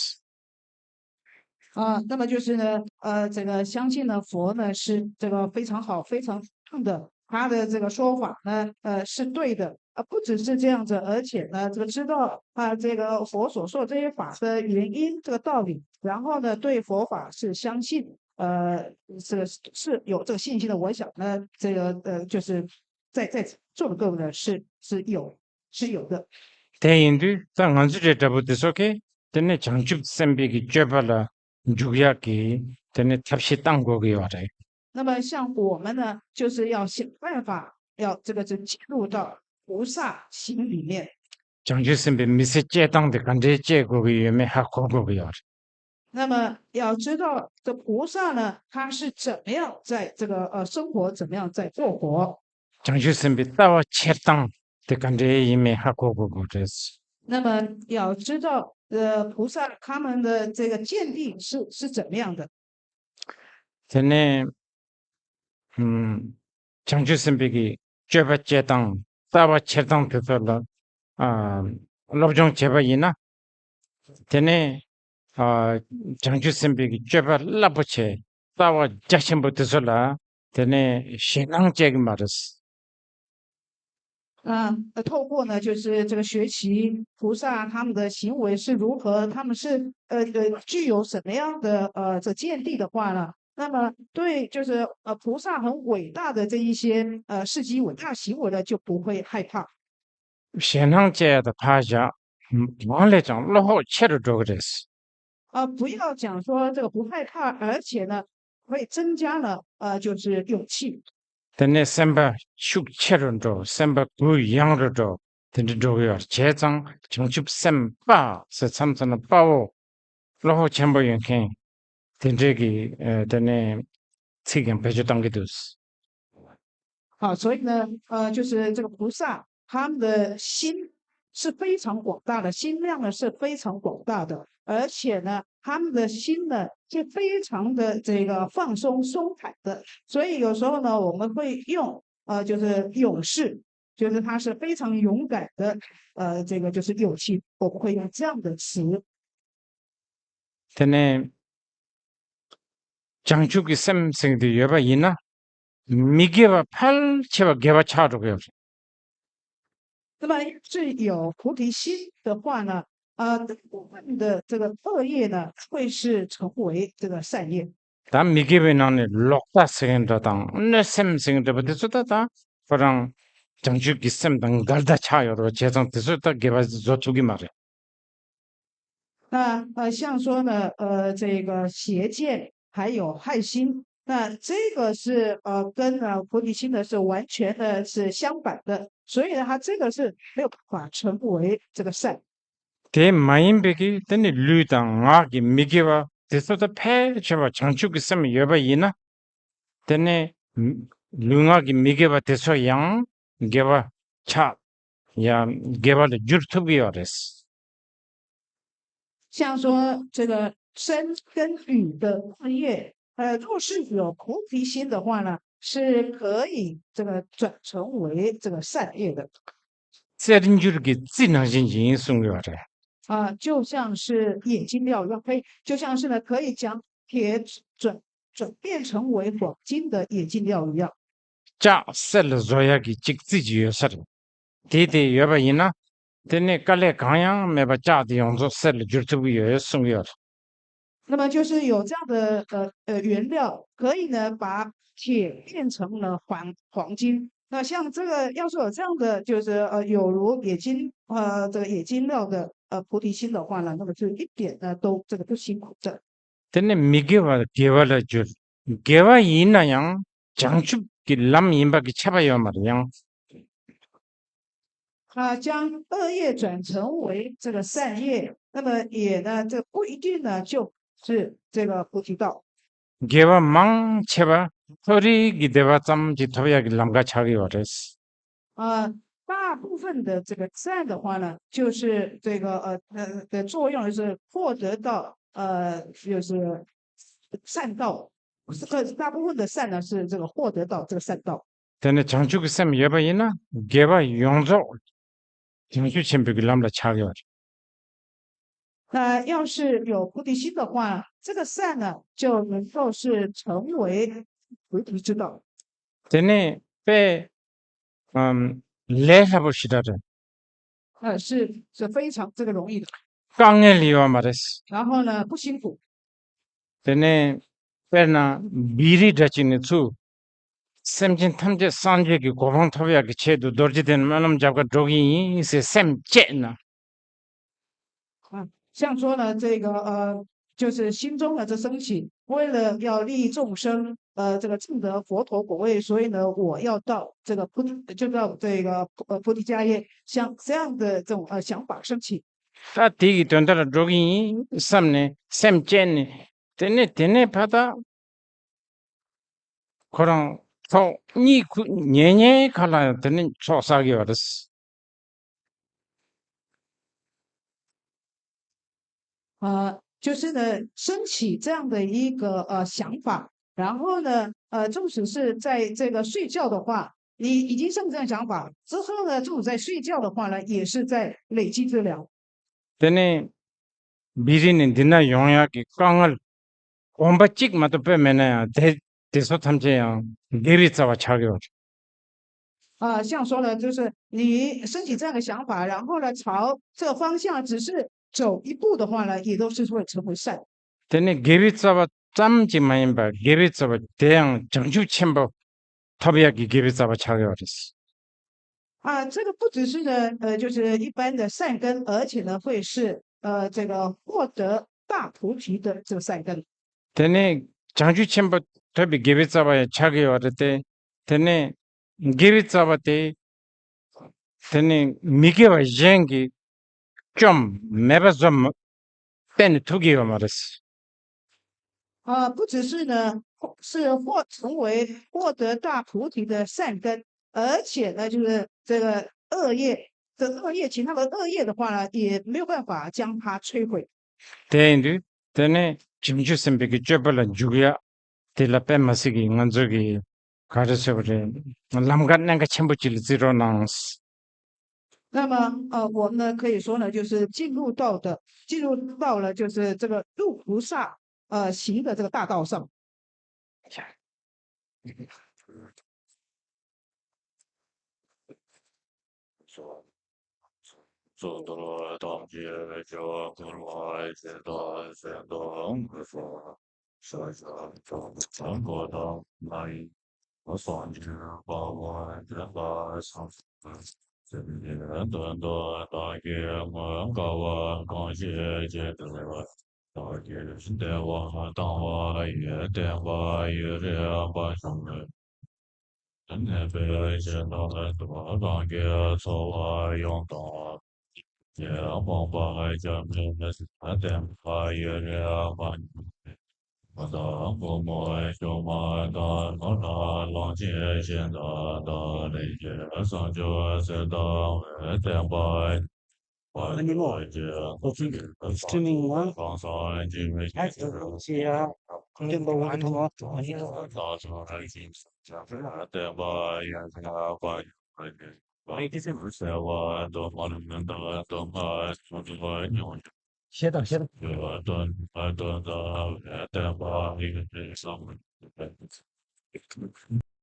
啊，那么就是呢，呃，这个相信呢，佛呢是这个非常好、非常棒的，他的这个说法呢，呃，是对的。啊，不只是这样子，而且呢，这个知道啊，这个佛所说这些法的原因、这个道理，然后呢，对佛法是相信，呃，这个是是有这个信心的。我想呢，这个呃，就是在在座的各位呢，是是有是有的。 དེ་ཡིན་དུས་ད་ང་ཚོ་འདྲ་འདྲ་པོ་དེ་ཚོ་གིས་དེ་ནས་བྱང་ཆུབ་སེམས་དཔའི་གི་སྤྱོད་པ་ལ་འཇུག་ཡག་གི་དེ་ནས་ཐབས་ཤེས་བཏང་དགོས་ཀྱི་ཡོད་རེད། 那么像我们呢，就是要想办法，要这个是进入到菩萨心里面。 བྱང་ཆུབ་སེམས་དཔའི་མི་ཚེ་སྐྱེལ་སྟངས་དེ་ག་འདྲའི་སྐྱེལ་དགོས་ཀྱི་ཡོད་མེད་ཧ་གོ་དགོས་ཀྱི་ཡོད་རེད། 那么要知道这菩萨呢，他是怎么样在这个呃生活，怎么样在过活。 བྱང་ཆུབ་སེམས་དཔའི་ལྟ་བ་འཁྱེར་སྟངས་དེ་ག་འདྲའི་ཡིན་མིན་ཧ་གོ་དགོས་དགོས་རེད། 那么要知道，呃，菩萨他们的这个见地是是怎么样的。 དེ་ནས་ཨམ། བྱང་ཆུབ་སེམས་དཔའི་གི་སྤྱོད་པ་སྤྱད་སྟངས། ལྟ་བ་འཁྱེར་སྟངས་དེ་ཚོ་ལ་ཨ། སློབ་སྦྱོང་བྱས་པ་ཡིན་ན། དེ་ནས་ཨ། བྱང་ཆུབ་སེམས་དཔའི་གི་སྤྱོད་པ་རླབས་པོ་ཆེ། ལྟ་བ་རྒྱ་ཆེན་པོ་དེ་ཚོ་ལ་དེ་ནས་ཞེད་སྣང་སྐྱེ་གི་མ་རེད། 啊，呃，透过呢，就是这个学习菩萨他们的行为是如何，他们是呃呃具有什么样的呃这见地的话呢，那么对就是呃菩萨很伟大的这一些呃事迹伟大行为呢，就不会害怕。 ཞེད་སྣང་སྐྱེ་ཡ་དང་ཕར་བཞག །གང་ལས་ཀྱང་བློ་ཁོག་ཆེ་རུ་འགྲོ་གི་རེད། 啊，不要讲说这个不害怕，而且呢，会增加了呃就是勇气。 དེ་ནས་སེམས་པ་ཤུགས་ཆེ་རུ་འགྲོ། སེམས་པ་གུ་ཡངས་རུ་འགྲོ། དེ་འདྲ་འགྲོ་གི་ཡོད། བྱས་ཙང་བྱང་ཆུབ་སེམས་དཔའ་ཟེར་མཚམས་མཚམས་ན་དཔའ་བོ། བློ་ཁོག་ཆེན་པོ་ཡོད་མཁན་དེ་འདྲས་ཀྱི་ཨ། དེ་ནས་ཚིག་ཀྱང་བེད་སྤྱོད་གཏང་གི་འདུག 好，所以呢，呃，就是这个菩萨，他们的心是非常广大的，心量呢是非常广大的，而且呢，他们的心呢是非常的这个放松松坦的，所以有时候呢，我们会用呃，就是勇士，就是他是非常勇敢的，呃，这个就是勇气，我们会用这样的词。 དེ་ནས་བྱང་ཆུབ་ཀྱི་སེམས་ཟེར་དེ་ཡོད་པ་ཡིན་ན། མི་དགེ་བ་ཕལ་ཆེ་བ་དགེ་བ་ཆགས་འགྲོ་གི་ཡོད་རེད། 那么是有菩提心的话呢，呃，大部分的这个恶业呢，会是成为这个善业。 ད་མི་དགེ་བའི་ནང་ནས་ལོག་ལྟ་ཟེར་མཁན་འདྲ་དང་གནོད་སེམས་ཟེར་མཁན་འདྲ་པོ་དེ་ཚོ་ད་ད་ཁོ་རང་བྱང་ཆུབ་ཀྱི་སེམས་དང་འགལ་ཟླ་ཆགས་ཡོད་རེད། བྱས་ཙང་དེ་ཚོ་ད་དགེ་བ་བཟོ་ཐུབ་ཀྱི་མ་རེད། 那呃，像说呢，呃，这个邪见还有害心，那这个是呃跟呃菩提心呢是完全的是相反的，所以呢，它这个是没有办法成为这个善。 དེ་མ་ཡིན་པའི་གི་དེ་ནི་ལུས་དང་ངག་གི་མི་དགེ་བ་དེ་ཚོ་ད་ཕལ་ཆེ་བ་བྱང་ཆུབ་ཀྱི་སེམས་ཡོད་པ་ཡིན་ན། དེ་ནས་ལུས་ངག་གི་མི་དགེ་བ་དེ་ཚོ་ཡང་དགེ་བ་ཆགས། ཡང་དགེ་བ་ལ་འགྱུར་ཐུབ་ཀྱི་ཡོད་རེད། 像说这个身跟语的恶业，呃，若是有菩提心的话呢，是可以这个转成为这个善业的。 རྩེར་འགྱུར་གྱི་རྩི་ནང་བཞིན་ཡིན་གསུང་གི་ཡོད་རེད། 啊，就像是眼睛料一样，可以，就像是呢，可以将铁转转变成为黄金的眼镜料一样。 ལྕགས་གསེར་ལ་བཟོ་ཡག་གི་གཅིག་རྩི་ཅིག་ཡོད་ས་རེད། དེ་དེ་ཡོད་པ་ཡིན་ན། དེ་ནས་དཀའ་ལས་གང་ཡང་མེད་པ་ལྕགས་དེ་ཡོངས་རྫོགས་གསེར་ལ་འགྱུར་ཐུབ་ཀྱི་ཡོད་གསུང་གི་ཡོད་རེད། 那么就是有这样的呃呃原料，可以呢把铁变成了黄黄金。那像这个要是有这样的，就是呃有如冶金呃这个冶金料的呃菩提心的话呢，那么就一点呢都这个不辛苦的。 དེ་ནས་མི་དགེ་བ་དགེ་བ་ལ་སྦྱོར། དགེ་བ་ཡིན་ན་ཡང་བྱང་ཆུབ་ཀྱི་ལམ་ཡིན་པ་གི་ཁྱབ་པ་ཡོད་མ་རེད་ཡང་། 啊，将恶业转成为这个善业，那么也呢，这不一定呢就是这个菩提道。 དགེ་བ་མང་ཆེ་བ་མཐོ་རིས་ཀྱི་བདེ་བ་ཙམ་གྱིས་ཐོབ་ཡག་གི་ལམ་ཁ་ཆགས་ཀྱི་ཡོད་རེད། 啊，大部分的这个善的话呢，就是这个呃呃的作用是获得到呃就是善道，这个大部分的善呢是这个获得到这个善道。 དེ་ནས་བྱང་ཆུབ་ཀྱི་སེམས་ཡོད་པ་ཡིན་ན་དགེ་བ་ཡོངས་རྫོགས་བྱང་ཆུབ་ཆེན་པོའི་གི་ལམ་ལ་ཆགས་ཀྱི་ཡོད་རེད། 那要是有菩提心的话，这个善呢就能够是成为菩提之道。 དེ་ནས་དཔེ་ཨམ་ལས་སླ་པོ་ཞེ་དྲག་རེད། 呃，是是非常这个容易的， དཀའ་ངལ་ཡོད་མ་རེད། 然后呢不辛苦。 དེ་ནས་དཔེར་ན་བི་རི་འདྲ་ཅིག་ནས་ཚུར་སེམས་ཅན་ཐམས་ཅད་སངས་རྒྱས་ཀྱི་གོ་འཕང་ཐོབ་ཡག་གི་ཆེད་དུ་རྡོ་རྗེ་གདན་སྨོན་ལམ་རྒྱབ་ཁར་འགྲོ་གི་ཡིན་ཟེར་སེམས་བསྐྱེད་ན། 啊，像说呢，这个呃，就是心中呢这升起，为了要利益众生，呃，这个证得佛陀果位，所以呢，我要到这个菩，就到这个呃菩提迦叶，像这样的这种呃想法升起。 ད་དེ་གི་དོན་དག་ལ་འགྲོ་གི་ཡིན་བསམ་ནས་སེམས་བསྐྱེད་ནས་དེ་ནས་དེ་ནས་ཕ་ད་ཁོ་རང་ཚོགས་གཉིད་ཁུག་ཉལ་ཉལ་ཁ་ལ་དེ་ནས་ཚོགས་བསགས་ཀྱི་ཡོད་རེད། 呃，就是呢，升起这样的一个呃想法，然后呢，呃，纵使是在这个睡觉的话，你已经生这样想法之后呢，纵使在睡觉的话呢，也是在累积资粮。 དེ་ནས་བི་རི་ནས་འདི་ན་ཡོང་ཡག་གི་དཀའ་ངལ་གོམ་པ་གཅིག་མ་གཏོགས་སྤོས་མེད་ན་ཡང་དེ་དེ་ཚོ་ཐམས་ཅད་ཡང་དགེ་བའི་རྩ་བ་ཆགས་ཡོད་རེད། 啊，像说呢，就是你升起这样的想法，然后呢，朝这个方向只是走一步的话呢，也都是会成为善。 དེ་ནི་དགེ་བའི་རྩ་བ་ཙམ་གྱིས་མ་ཡིན་པར་དགེ་བའི་རྩ་བ་དེ་ཡང་བྱང་ཆུབ་ཆེན་པོ་ཐོབ་ཡག་གི་དགེ་བའི་རྩ་བ་ཆགས་ཡོད་རེད། 啊，这个不只是呢，呃，就是一般的善根，而且呢，会是呃这个获得大菩提的这个善根。 དེ་ནས་བྱང་ཆུབ་ཆེན་པོ་ཐོབ་པའི་དགེ་བའི་རྩ་བ་ཡང་ཆགས་ཀྱི་ཡོད་རེད་དེ། དེ་ནས་དགེ་བའི་རྩ་བ་དེ་དེ་ནས་མི་དགེ་བ་གཞན་གྱིས་བཅོམ་མེད་པ་བཟོ་མ་གཏན་ནས་ཐུབ་ཀྱི་ཡོད་མ་རེད། 啊，不只是呢，是获成为获得大菩提的善根，而且呢，就是这个恶业，这恶业，其他的恶业的话呢，也没有办法将它摧毁。 དེ་ཡིན་དུས་དེ་ནས་བྱང་ཆུབ་སེམས་དཔའི་གི་སྤྱོད་པ་ལ་འཇུག་ཡ་དེ་ལ་དཔེ་མ་སྲིད་ཀྱི་ང་ཚོ་གི་ག་རེ་ཟེར་བ་རེད། ལམ་ཁ་གནད་འགག་ཆེན་པོ་ཅིག་ལ་བརྩི་རོགས་གནང་། 那么呃，我们呢可以说呢，就是进入到的，进入到了就是这个入菩萨呃行的这个大道上。 བཤད་དང་བཤད་དང་།